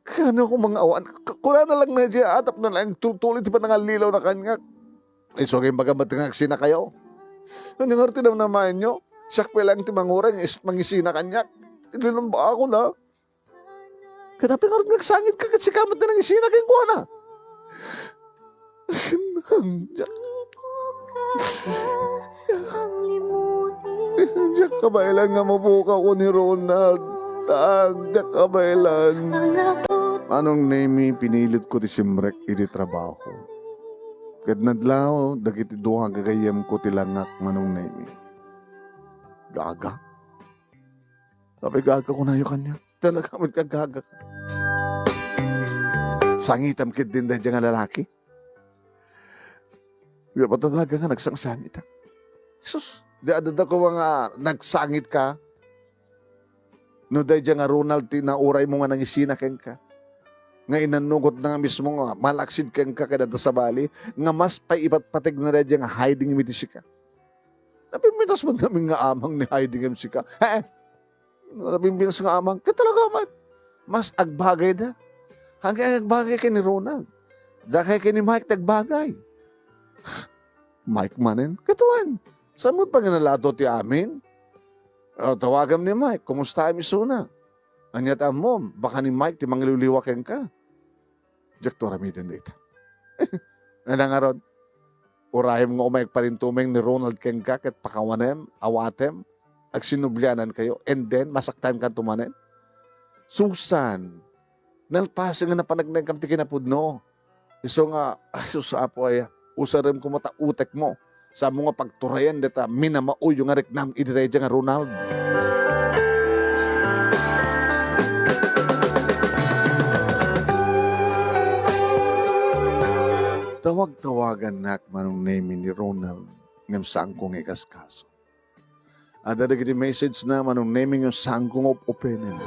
Kano ko mangawan? K-, kunana lang na diay, atap na lang tultuli ti panangallilaw na kaniak. Isu nga imbaga met nga agsinakayo. Ania ngarud ti namnamaenyo? Siak pay lang ti manguray nga is-, mangisina kaniak. Linumbaakon a. Ket apay ngarud nga agsangitka ket sika met ti nangisina kenkuana? Diak, diak kabaelan nga mapukawko ni Ronald. Tang, diak kabaelan. Manong Nemi, pinilitko ti simrek iti trabaho. Ket nadlaw, dagiti dua a gagayyemko ti langak, Manong Nemi. Gaga? Apay gaga kunayo kaniak? Talaga met nga gaga. Sangitam ketdin daydiay nga lalaki. Ket talaga nga nagsangsangitak. Sus, di adda koma nga nagsangitka. No daydiay nga Ronald ti nauraymo nga nangisina kenka, nga inannugotna nga mismo nga malaksid kenka ket adda sabali, nga mas pay ipatpategna daydiay nga Heidi ngem iti sika. Napimpinas met ngamin nga amang ni Heidi ngem sika. He? Napimpinas nga amang? Ket talaga met. Mas agbagayda. Hanggang agbagay ken ni Ronald. Dakay ken ni Mike ti agbagay. Mike manen? Ket wen. Saan met pay nga nalato ti amin? O, tawagam ni Mike, kumustaem isuna? Ania ti ammom, baka ni Mike ti mangliwliwa kenka. Diakto aramiden dayta. Nanangarod, urayem nga umay agparintumeng ni Ronald kenka ket pakawanem, awatem, agsinublianankayo, and then, masaktankanto manen? Susan, nalpasen nga napanagnagkam ti kinapudno. Isu nga, ay, sus, Apo, ay, usarem koma ta utekmo. Saan mo nga pagturayan dayta minamauyo nga riknam iti daydiay nga Ronald. Tawag-tawagannak, Manong Nemy, ni Ronald, ngem saanko nga ikaskaso. Adda dagiti message na, Manong Nemy, nga saanko nga up-upenen.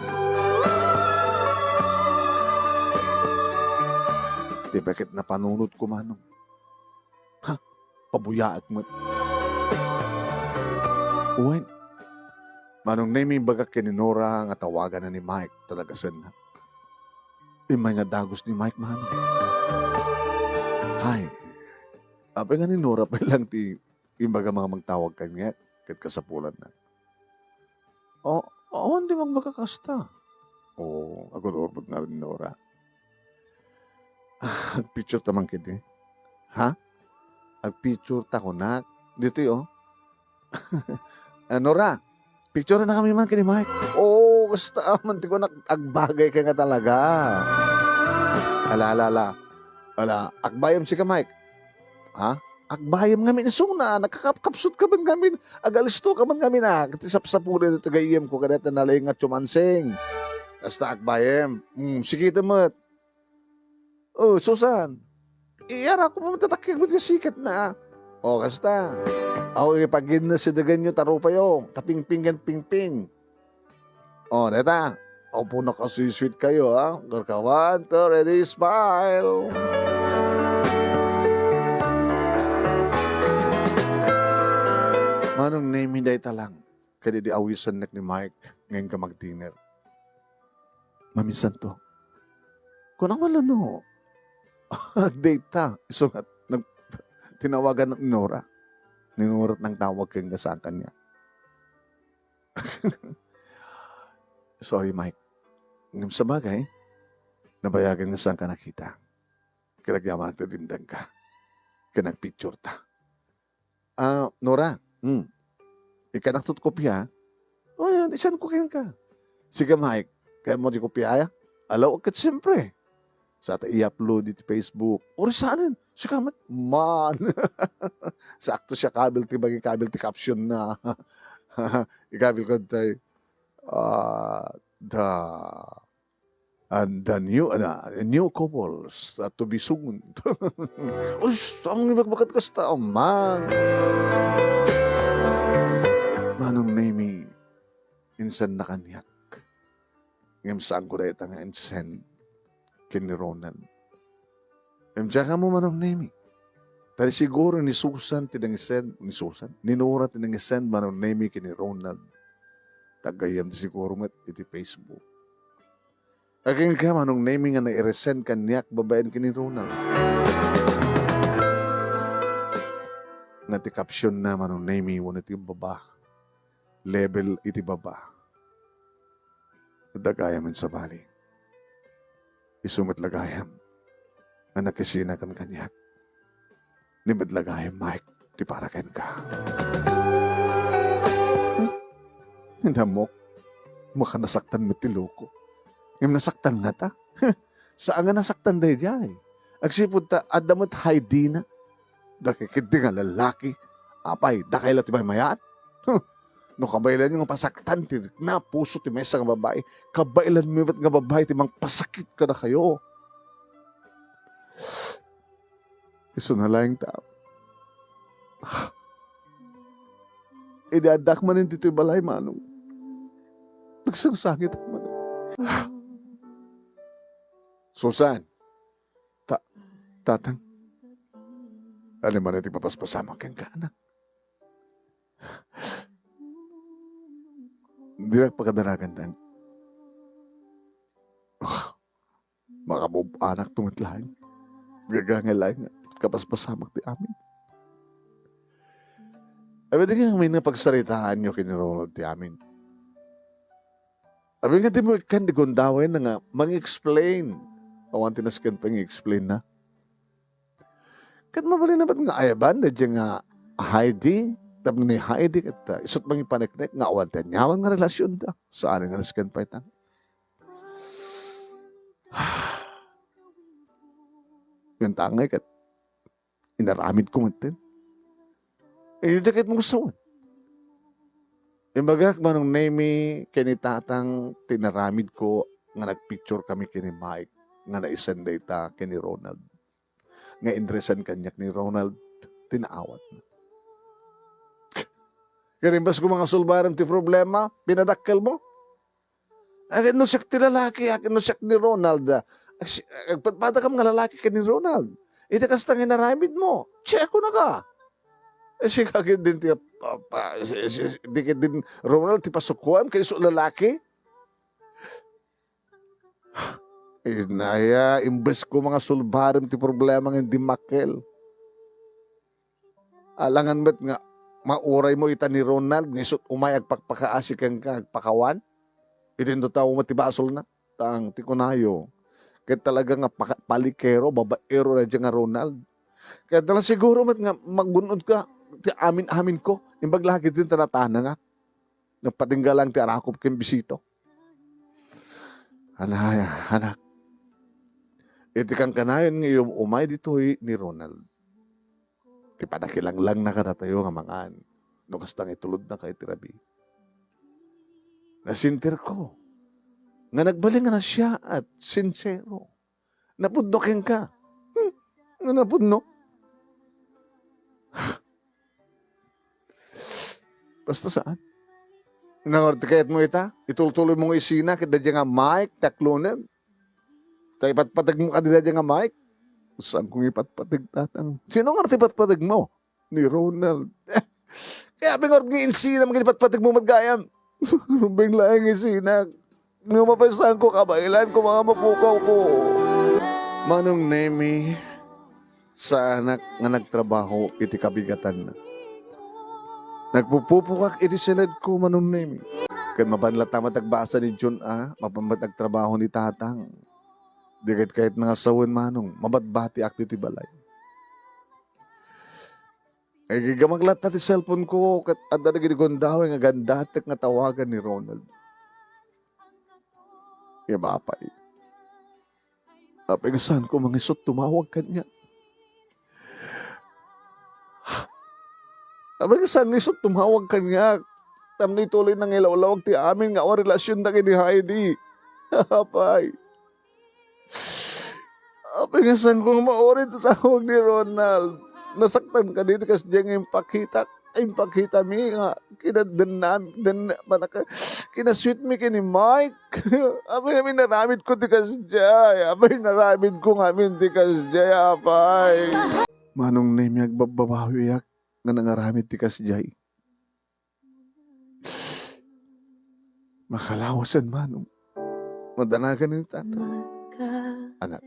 Ti baket napanunotko, Manong. Ha? Pabuyaek met. Wen, Manong Nemy, imbagak ken ni Nora nga tawaganna ni Mike, talaga sennak. Immay nga dagus ni Mike, Manong. Hay, apay nga ni Nora pay lang ti imbaga nga magtawag kaniak ket kasapulanna. O, awan ti magbaga kasta. O, agur-urbot ngarud ni Nora. Ah, agpicture ta man ketdi. Ha? Agpicture ta kunak. Ditoy, o. Ah, Nora, picture na kami man ken ni Mike. Oo, kasta man ti kunak, agbagay ka nga talaga. Ala, ala, ala. Ala, agbayam sika, Mike. Ha? Agbayam ngamin isuna, nagkakapkapsut ka man ngamin, agalisto ka man ngamin, a, ket ti sapsapulan dayta gayyemko, kadayta nalaing nga Chum Ansing. Kasta agbayam. Mm, sige ta met. O, Susan. Iyara ko man, tatakkiag mo ti sikat na. O, kasta. Ako, ipagin na si daganyo, tarupayo. Tapingping ken pingping. O, deta. Apo, nakasweet-sweet kayo, ha? Karka, one, two, ready, smile. Manong Nemy, dayta lang. Kadidi awisennak ni Mike, ngayon ka mag-dinner. Maminsanto. Kunam a la no. Agdayta. Isu nga, nag-, tinawagan ni Nora. Ni Nora nangtawag ken nga saan kaniak. Sorry, Mike. Ngem sabagay, nabayagan nga saanka nakita. Ket agyamanak ta dimdengka. Ket nagpicture ta. Ah, Nora, hmm. Ikkanakto ti kopia. O, yan, isenko kenka. Sige, Mike, kayatmo ti kopia? Ala, ket siempre. Sa ta i-upload iti Facebook. Uray saanen. Sika met. Man. Sakto siya, kabil ti bagi, kabil ti caption na. Ikabil ko tay, ah, the, and the new, ano, new couples, uh, to be soon. Uy, saan nga ibagbagat kasta, man. Manong Nemy, insend na kaniak. Ngem saanko dayta nga insend ken ni Ronald. Ngem diak ammo, Manong Nemy. Ta siguro ni Susan ti nangisend, ni Susan, ni Nora ti nangisend, Manong Nemy, ken ni Ronald. Taggayyem ti siguro met iti Facebook. Agingga, Manong Nemy, nga nairesend kaniak babaen ken ni Ronald. Nga ti caption na, Manong Nemy, wenno ti baba. Level iti baba. Adda gayam, sabali. Isu met la gayam nga nakisinakan kaniak. Ni met la gayam, Mike, ti para kenka. Inamok, makanasaktan met ti loko. Ngem nasaktan ngata? Saan nga nasaktan daydiay? Agsipud ta adda met haydina. Dakay ketdi nga lalaki. Apay, dakay la ti maymayat? Huh. No kabaelanyo nga pasaktan ti rikna a puso ti maysa nga babai, kabaelanyo met nga babai ti mangpasakit kadakayo. Isuna laeng ta, idi addak manen ditoy balay, Manong, nagsangsangitak manen. Susan, ta-, Tatang, ania manen ti mapaspasamak kenka, anak? Dinak pakadaragan, Tang. Ah, makabub-anakto met laeng. Gagangay laeng nga kapaspasamak ti amin. Ay, pwede nga amin nga pagsaritaanyo ken ni Ronald ti amin. Abi nga di mo ikkan di gundaway na nga, mang-explain. Awan ti nasken pay nga i-explain na. Ket mabalin na met nga ayaban, da nga Heidi, tapno ni Heidi, ket, ah, isut mangipaneknek nga awan ti aniaman nga relasyon da. Saan nga nasken pay tan. Ngem tangay ket inaramidko metten. Inyuda ket mo sawen. Imbagak, Manong Nemi, ken ni Tatang, ti inaramidko nga nagpicture kami ken ni Mike nga naisenda ita ken ni Ronald. Nga inresan kaniak ni Ronald ti naawatna. Ket imbes ko nga sulbarem ti problema, pinadakkel mo? Akin no siak ti lalaki, akin no siak ni Ronald, ah, agsi-, agpadpadakam nga lalaki ken ni Ronald. Iti kasta nga inaramid mo, check ko na ka. Eh, sika ket din ti, pa, pa, si, si, si, di ket din Ronald ti pasukoam ken isu lalaki? Inaya, imbes ko nga sulbarem ti problema nga dimmakkel. Alangan met nga mauray mo ita ni Ronald nga isut umay agpakpakaasi kenka agpakawan? Iti no tao met ti basolna. Tang, ti kunayo, ket talaga nga paka-, palikero, babaero daydiay nga Ronald. Ket talaga siguro met nga magun-od ka ti amin-amin ko. Imbag la ket din ta natanangak. Nagpatingga lang ti arakop ken bisito. Anaya, anak. Iti kankanayon nga iyum-umay ditoy ni Ronald. Ti pannakilanglang na kadatayo nga mangan no kasta nga itulodnaka iti rabii. Nasentirko nga nagbalin nga nasia at sinsero. Napudno kenka. Hmm, nga napudno. Basta saan. Nangor ti kayat mo ita, itultuloy mo nga isina ket daydiay nga Mike, ti akloneg. Ta ipatpateg mo kadi daydiay nga Mike. Saan kong ipatpateg, Tatang? Sino nga ti ipatpateg mo? Ni Ronald. Kaya pingarod nga insina, magipatpateg mo met gayam. Rumbeng laeng isina. Nga mapasaanko, kabaelanko, mga mapukaw ko. Manong Nemi, saanak nga nagtrabaho iti kabigatanna. Nagpupupokak iti siledko, Manong Nemi. Ket mapan latta met agbasa ni Jun a, mapan met agtrabaho ni Tatang. Di ket kayatna nga sawen, Manong, mabatbatiak ditoy balay. Ay, gigamag latta ti cellphone ko, ket adda dagiti gundaway nga gandatek nga tawagan ni Ronald. Ya, apay. Apay nga saan ko mangisut tumawag kaniak. Apay nga saan nga isut tumawag kaniak. Tapno ituloy na nga ilawlawag ti amin nga awan relasionda ken ni Heidi. Apay. Apay nga saan ko nga mauray ti tawag ni Ronald. Nasaktan kadi ti kasdiay nga impakitak. Ay, impakitam nga kinadennam, den-, manaka-, kinasweet mi ken ni Mike. Apay nga inaramidko ti kasdiay. Apay inaramidko ngamin ti kasdiay, apay. Manong Nemi, agbabbabawiak nga nangaramid ti kasdiay. Makalawasen, Manong. Madanagan ni Tata. Anak.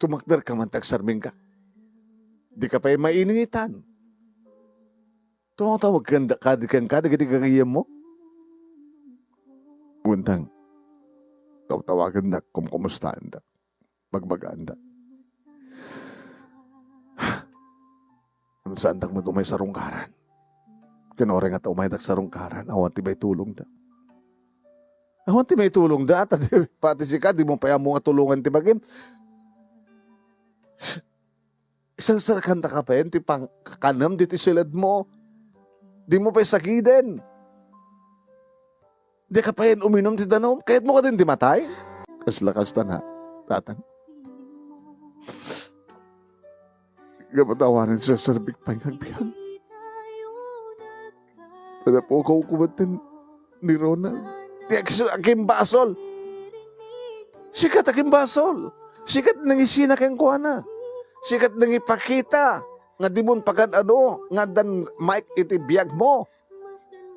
Tumakderka man ta agsarmingka. Dika pay mainingitan. Tumatawag kanda, kadi kenka, dagiti gagayyemmo. Buntang. Tawtawagandak, kumkumustaandak. Bagbagaandak. Saandak met umay sarungkaran. Ken uray nga ta umaydak sarungkaran, awan ti maitulongda. Awan ti maitulongda, ta di, pati sika, di mo pay ammo nga tulongan ti bagim. Isarsarkanta ka pay ti pangkakanem ditoy siledmo. Di mo pay sagiden. Dika pay uminum ti danum. Kayatmo kadin ti matay? Kasla kasta na, Tatang. Nga patawanen, serserbik pay nga agbiag. Napukaw ko met ni Ronald. Ti aks-, akimbasol. Sika ti akimbasol. Sika ti nangisina kenkuana. Sika ti nangipakita nga dimon pagan-ano nga addan Mike iti biagmo.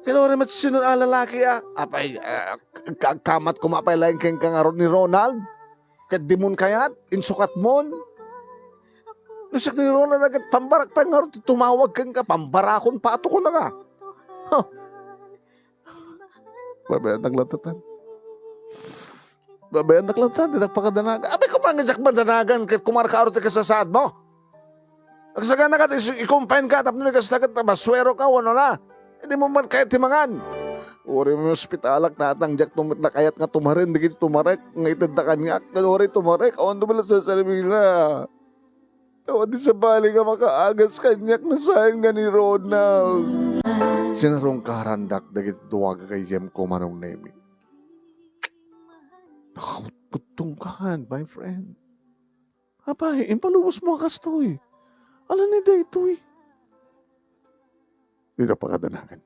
Ket uray met sino a lalaki a, apay, ah, ka-, kamat koma pay laeng kenka ngarud ni Ronald? Ket dimon kayat, insukatmon? No siak ni Ronald a ket pambarak pay ngarud ti tumawag kenka, pambarakon patokon a nga. Huh. Babayannak latta. Babayannak latta, dinak pakadanagan. Apay, koma nga diak madanagan ket kumarkaaro ti kasasaadmo. Agsagana ket is-, i-confine ka tapno kasta ket masuero ka, wano na. Idimo met kayat ti mangan. Uray mo ospitalak, tatang, diak tum-, nakayat nga tumaren dagiti tumarek nga itedda kaniak. Ket uray tumarek, awan ti bala sasalibina. Awan ti sabali nga makaagas kaniak, nasayan nga ni Ronald. Sinarungkarandak dagiti dua nga gayyemko, Manong Nemi. Nakauttong kan, my friend. Apay, impalubosmo a kastoy. Ala ni daytoy. Dita pakadanagan.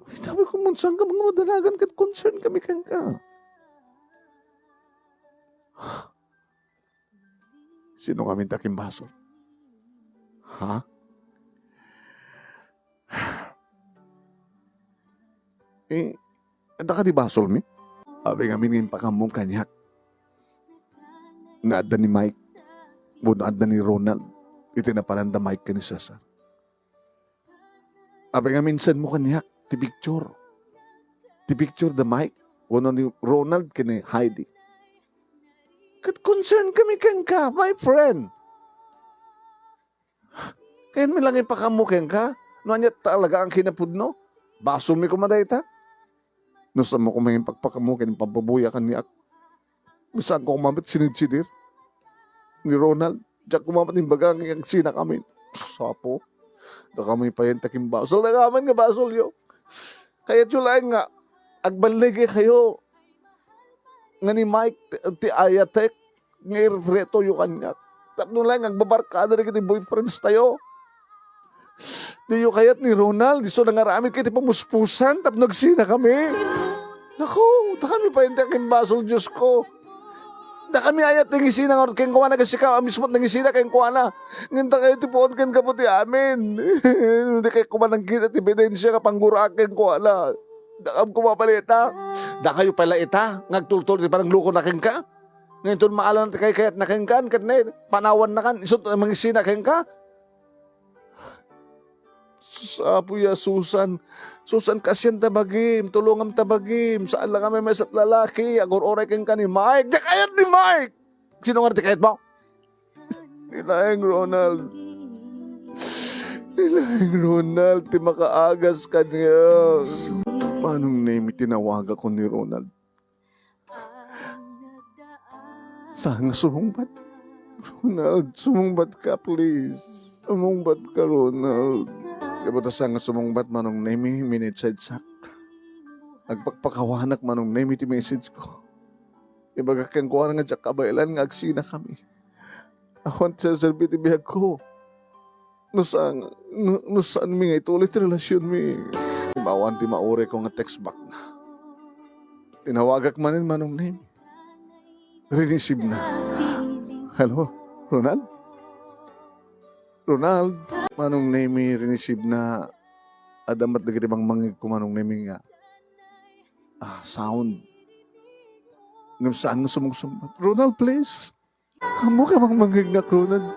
Ay, sabi ko, "Mano saan ka nga madanagan ket concern kami kenka." Sino ngamin ta kimbasol? Ha? Eh, adda kadi basolmi? Apay ngamin nga impakaammo kaniak nga adda ni Mike wenno adda ni Ronald iti napalanda Mike ken ni Cesar. Apay ngamin sendmo kaniak ti picture. Ti picture da Mike wenno ni Ronald ken ni Heidi. Ket concern kami kenka, my friend. Kayatmi lang ipakaammo kenka no ania talaga ang kinapudno. Basolmi koma dayta. No saanmo koma nga impakpakaammo ken impabubuyatan ni ak-, no saanko koma met sinidsidir ni Ronald, diak koma met imbaga nga agsinakamin. Apo, dakami payen ta kimbasol. Dakami nga basolyo. Kayatyo laeng nga agballigi kayo nga ni Mike ti, ti ayatek nga iretretoyo kaniak. Tapno laeng agbabarkada dagiti boyfriends tayo. Diyo kayat ni Ronald, isu nangaramid kay ti pamuspusan tapno agsinakami. Naku, dakami payen ti akimbasol, Diosko. Dakami ayat ti nangisina ngarud kenkuana, ket sika a mismo ti nangisina kenkuana. Ngem dakayo ti puon ken gapu ti amin. Dakayo koma nagkita ti ebidensia nga pangguraak kenkuana. Dakam koma pay la ita. Dakayo pay la ita nga agtultulod iti pananglukona kenka. Ngem inton maala ti kaykayatna kenka, ket ne, panawannakan, isu ti mangisina kenka. Sus, Apo ya, Susan. Susan, kaasian ta bagim, tulongam ta bagim. Saan la nga maymaysa ti lalaki, agur-uray kenka ni Mike. Diak kayat ni Mike! Sino nga ti kayatmo? Ni laeng Ronald. Ni laeng Ronald, ti makaagas kaniak. Manong Nemi, tinawagakon ni Ronald. Saan nga sumungbat? Ronald, sumungbat ka, please. Sumungbat ka, Ronald. Gapu ta saan nga sumungbat, Manong Nemi, minitsaydsak. Agpakpakawanak, Manong Nemi, ti message ko. Ibagak kenkuana nga diak kabaelan nga agsinakami. Awan ti serserbi ti biagko. No saan, no, no saanmi nga ituloy ti relasionmi. Awan ti maurayko nga text back na. Tinawagak manen, Manong Nemi. Rinisibna. Hello, Ronald? Ronald, Manong Nemi, rinisibna. Adda met dagiti mangmangngegko, Manong Nemi, nga, ah, sound. Ngem saan nga sumungsungbat. Ronald, please. Ammok a mangmangngegnak, Ronald.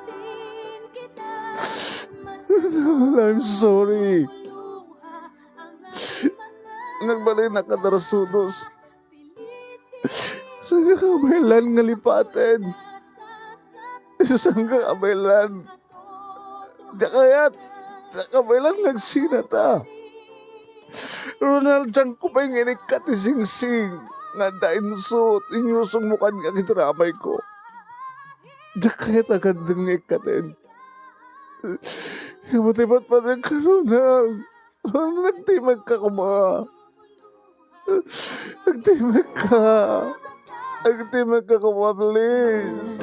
Ronald, I'm sorry. Nagbalinak a darsudos. Saan nga kabaelan nga lipaten? Saan nga kabaelan? Diak kayat, diak kabaelan nga agsinata. Ronald, dianko pay nga inikkat ti singsing nga adda inso, inyusongmo kaniak iti ramayko. Diak kayat a gaddem nga ikkaten. Imu ti patpatenka, Ronald. Ronald, agtimekka koma. Agtimekka. Agtimekka koma, please.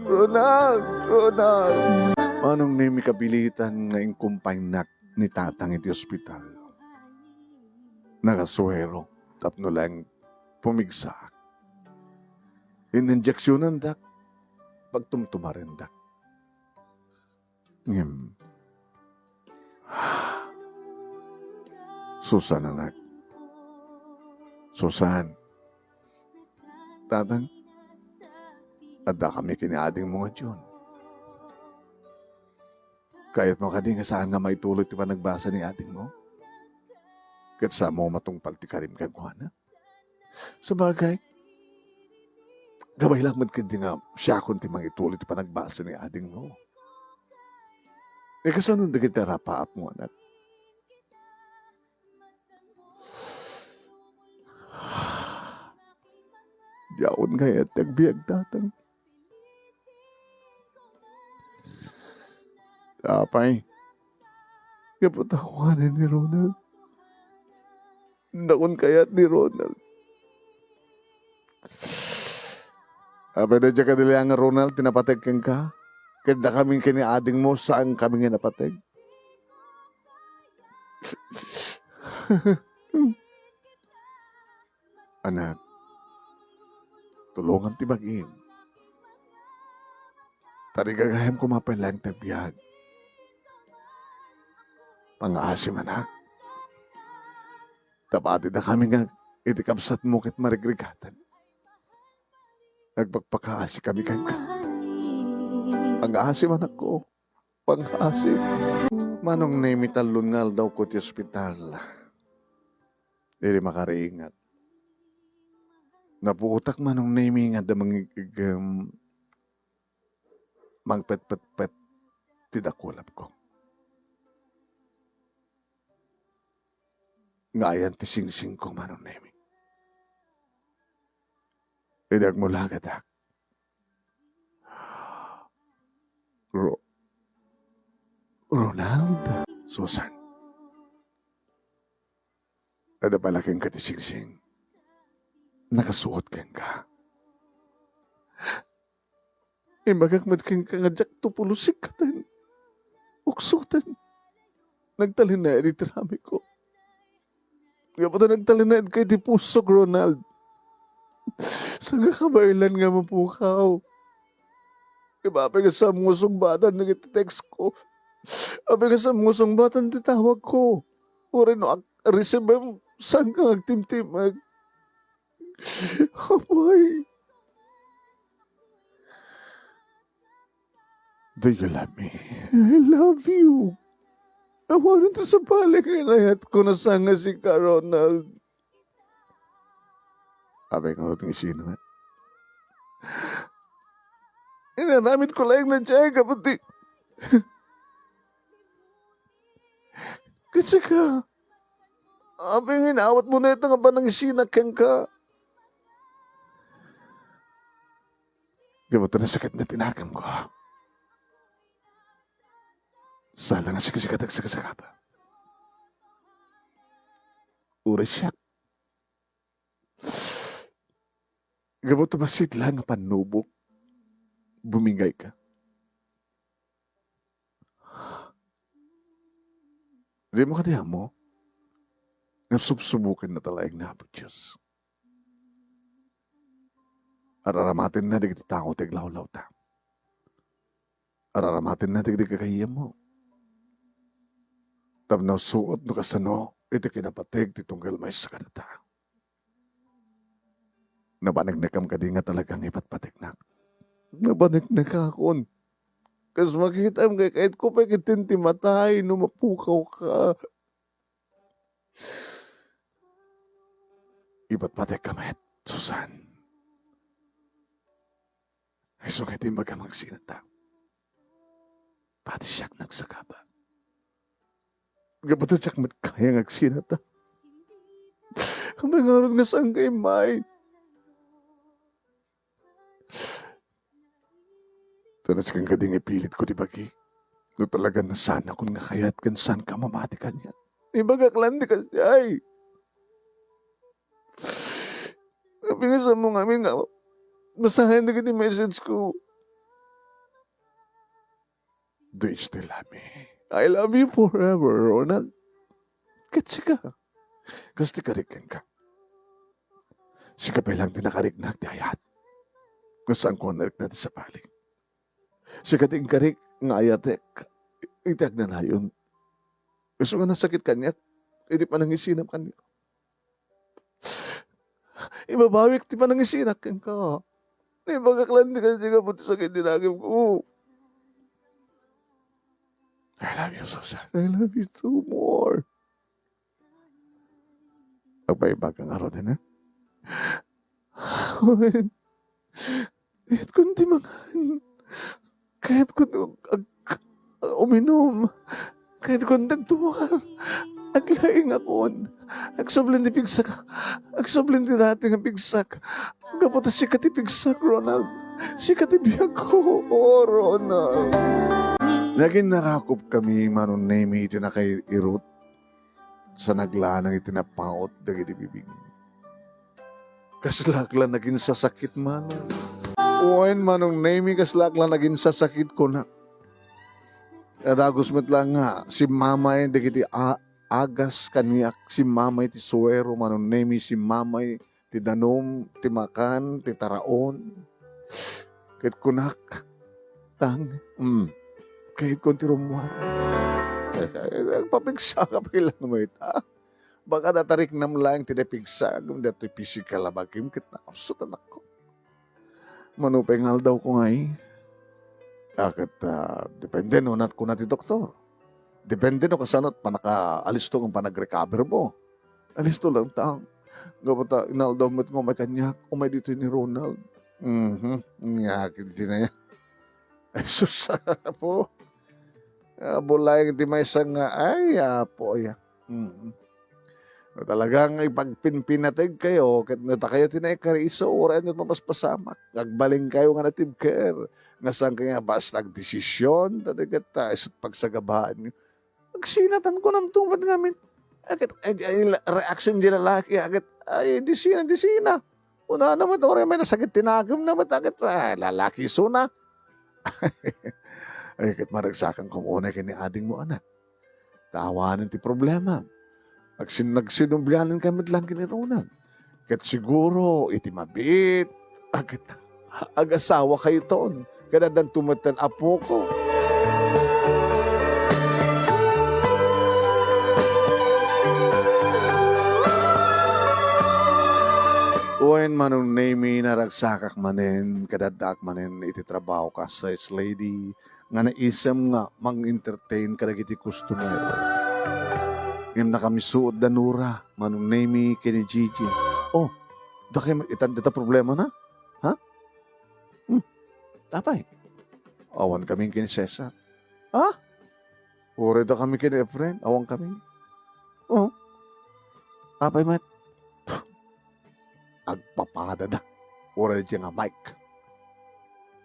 Ronald, Ronald. Manong Nemi, kabilitan nga inkumpaynak ni tatang iti ospital. Nagasuero tapno laeng pumigsaak. Ininjeksionandak, pagtumtumarendak. Ngem, Susan, anak. Susan. Tatang, addakami ken ni adingmo nga John. Kayatmo kadi nga saan nga maituloy ti panagbasa ni adingmo? Ket saan mo matungpal ti karim kenkuana? Sabagay, kabay lang met ketdi nga siakon ti mangituloy ti panagbasa ni adingmo. Ikasano dagiti arapaapmo, anak? Diakon kayat ti agbiag, tatang. Apay, gapu ta awanen ni Ronald. Dakon kayat ni Ronald. Apay, daydiay kadi laeng nga Ronald ti napateg kenka? Ket dakami ken ni adingmo, saankami nga napateg? Anak, tulongam ti bagim. Ta di gagayem koma pay laeng ti agbiag. Pangngaasim, anak. Ta pati dakami nga iti kabsatmo ket marigrigaten. Agpakpakaasikami kenka. Pangngaasim, anakko. Pangngaasim. Manong Nemi, tallo nga aldawko ti ospital. Idi makariingat, napuotak, Manong Nemi, nga adda mangigem, mangpetpetpet ti dakulapko. Nga ayan ti singsingko, Manong Nemi. Idi agmulagadak, Ro-, Ronald. Susan, adda pay la kenka ti singsing. Nakasuot kenka. Imbagak met kenka nga diakto pulos sikkaten, uksoten. Nagtalinaed iti ramiko. Gapu ta nagtalinaedka iti pusok, Ronald. Saan nga kabaelan nga mapukaw. Apay nga saanmo nga sungbatan dagiti text ko? Apay nga saanmo nga sungbatan ti tawag ko? Uray no ag-, receive-em, saanka nga agtimtimek? Apay. Do you love me? I love you. Awanen ti sabali nga inayatko no saan nga sika, Ronald. Apay ngarud nga isina? Inaramidko laeng daydiay gapu ti ket sika, apay nga inawatmo dayta nga panangisina kenka? Gapu ta nasakit met ti naganko. Saan la nga sikasika ti agsakasakaba. Uray siak. Gapu ta bassit laeng nga pannubok, bumingayka. Dimo kadi ammo nga subsuboken ta laeng ni Apo Dios? Araramatenna dagiti tao ti aglawlawta. Araramatenna dagiti gagayyemmo. Tapno suot no kasano iti kinapateg ti tunggal maysa kadata. Napaneknekam kadi nga talaga nga ipatpateknak? Napaneknekakon. Kas makitam nga kayatko pay ketdin ti matay no mapukawka. Ipatpatekka met, Susan. Isu nga iti imbagam nga agsinata. Pati siak nagsakaba. Gapu ta diak met kaya nga agsinata. Apay ngarud nga saanka immay? Ta nasken kadi nga ipilitko ti bagik. No talaga nasanakon nga kayat ken saanka mamati kaniak. Ibagak laeng ti kasdiay. Apay nga saanmo ngamin nga basaen dagiti message ko? Do you still love me? I love you forever, Ronald. Ket sika, kas ti karik kenka. Sika pay laeng ti nakariknak ti ayat. Nga saanko a narikna ti sabali. Sika ti inkarik nga ayatek iti agnanayon. Isu nga nasakit kaniak iti panangisinam kaniak. Ibabawik ti panangisinak kenka. Naibagak laeng ti kasdi gapu ti sakit ti dagimko. I love you, Susan. I love you too more. Agbaybag ka ngarud, ha? Wen, kayatkon ti mangan. Kayatkon ag-, ag-, uminum. Kayatkon agtuar. Aglaingakon. Agsubli ti pigsak. Agsubli ti dati nga pigsak. Gapu ta sika ti pigsak, Ronald. Sika ti biagko. Oh, Ronald. Nagin narakop kami, Manong Nemy, iti nakairot sa naglanang iti napaut dagiti bibig. Kaslak la naginsasakit, Manong. Wen, Manong Nemy, kaslak la naginsasakit, kunak. Dagus met la nga simmamay dagiti a-, agas kaniak, simmamay ti suero, Manong Nemy, simmamay ti danum, ti makan, ti taraon. Ket kunak, "Tang, mm, kayatkon ti rummuar." Agpapigsa ka pay lang met, ah. Baka natariknam laeng ti napigsa, ngem daytoy pisikal a bagim ket naapsut, anakko. Mano pay nga aldawko ngay? Ah, ket, ah, depende no, nat-, kuna ti doktor. Depende no kasano ti pannakaalisto ngem panagrecover mo. Alisto lang, Tang. Gapu ta inaldaw met nga umay kaniak, umay ditoy ni Ronald. Mhm. Nga, ket ditoy na ya. Ay, sus, Apo. Ah, bulaeng ti maysa nga, ay, Apo, ay. Mhm. No talaga nga ipagpinpinateg kayo, ket no ta kayo ti naikariso, uray no mapaspasamak. Agbalin kayo nga natibker. Nga saan kayo nga basta agdesisyon, ta di ket ta, isu ti pagsagabaan nyo. Agsinatan ko nang tumat ngamin. Agit, ay, ay, la-, reaction di lalaki, agit, ay, di sina, di sina. Una naman, uray may nasakit ti nakemna, ket agit, ay, lalaki suna. Ay, ket maragsakan ko muna ken ni ading mo, anak. Ta awanen ti problema. Agsin-, nagsinublianen kami met lang ken ni Ronald. Ket siguro iti mabiit, agit-, agasawa kayo ton. Ket addanto met ti apoko. Wen, Manong Nemy, naragsakak manen, ket addaak manen iti trabaho kas sales lady. Nga naisem nga mang-entertain kadagiti customer. Ngem nakamisuot da Nora, Manong Nemy, ken ni Gigi. Oh, dakay met itan dita problemana? Ha? Hmm, apay? Awan kami ken ni Cesar. Ha? Uray dakami ken ni Efren, awan kami. Oh. Apay met? Agpapadada. Uray diay nga Mike.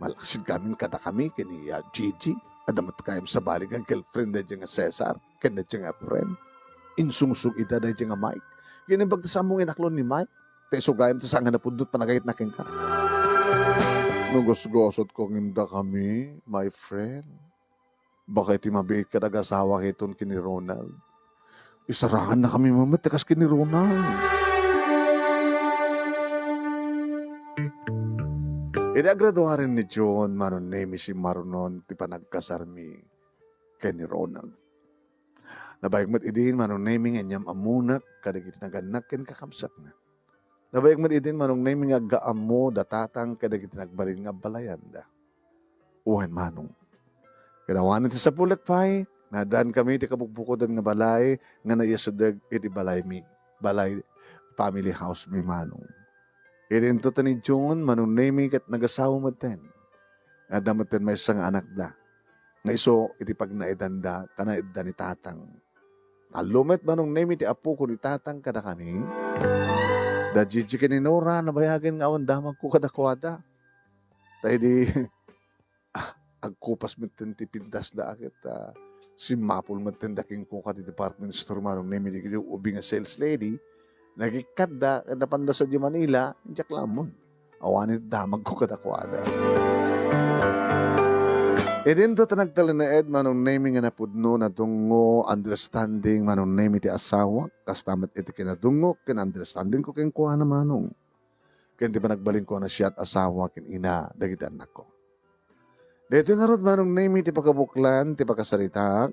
Malaksid kami kadakami ken ni, ah, Gigi. Adda met kayam sabali nga girlfriend daydiay nga Cesar ken daydiay nga Efren. Insungsong ida daydiay nga Mike. Ket imbag ta saanmo nga inaklon ni Mike, ta isu gayam ta saan nga napudno ti panagayatna kenka. No gusgusotko ngem dakami, my friend, baka iti mabiit ket agasawa kayton ken ni Ronald. Isarangannakami met ti kas ken ni Ronald. Idi agraduaren ni June, Manong Nemy, simmarunon ti panagkasarmi ken ni Ronald. Nabayag met idin, Manong Nemy, nga inyam-ammonak kadagiti nagannak ken kakabsatna. Nabayag met idin, Manong Nemy, nga aggaammo da Tatang kadagiti nagbalin nga abbalayanda. Wen, Manong. Ket awan iti sapulek pay, nga addaan kami iti kabukbukodan nga balay nga naiyasideg iti balaymi, balay family house mi, Manong. Idinto ta ni June, Manong Nemy, ket nagasawa metten. Adda metten maysa nga anakda. Nga isu iti pagnaedanda, kanaedda ni Tatang. Tallo met, Manong Nemy, ti apoko ni Tatang kadakami. Da Gigi ken ni Nora, nabayagen nga awan damagko kadakuada. Ta idi, ah, agkupas metten ti pintasda, ket, ah, simmapulda metten kenkuana ti department store, Manong Nemy, dagiti ubing nga sales lady. Nagikkatda, ket napanda sadiay Manila, diak la ammon. Awan iti damagko kadakuada. Idinto ta nagtalinaed, Manong Nemy, nga napudno, nadungngo, understanding, Manong Nemy, ti asawak. Kasta met iti kinadungngok ken understandingko kenkuana, Manong. Ken ti panagbalinko a siak ti asawa ken ina dagiti annakko. Daytoy ngarud, Manong Nemy, ti pakabuklan ti pakasaritaak.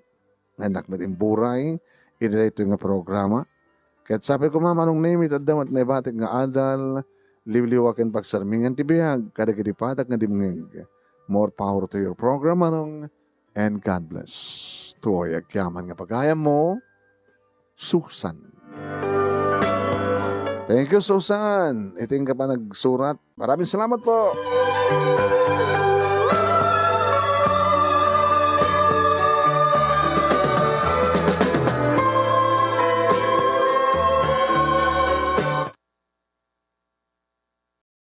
Nga innak met imburay iti daytoy nga programa. Ket sapay koma, Manong Nemy, ta adda met naibatik nga adal, liwliwa ken pagsarmingan ti biag kadagiti padak nga dimngeg. More power to your program, Manong, and God bless. Toy agyaman nga pagayammo, Susan. Thank you, Susan. Iti nga pa nagsurat. Maraming salamat po.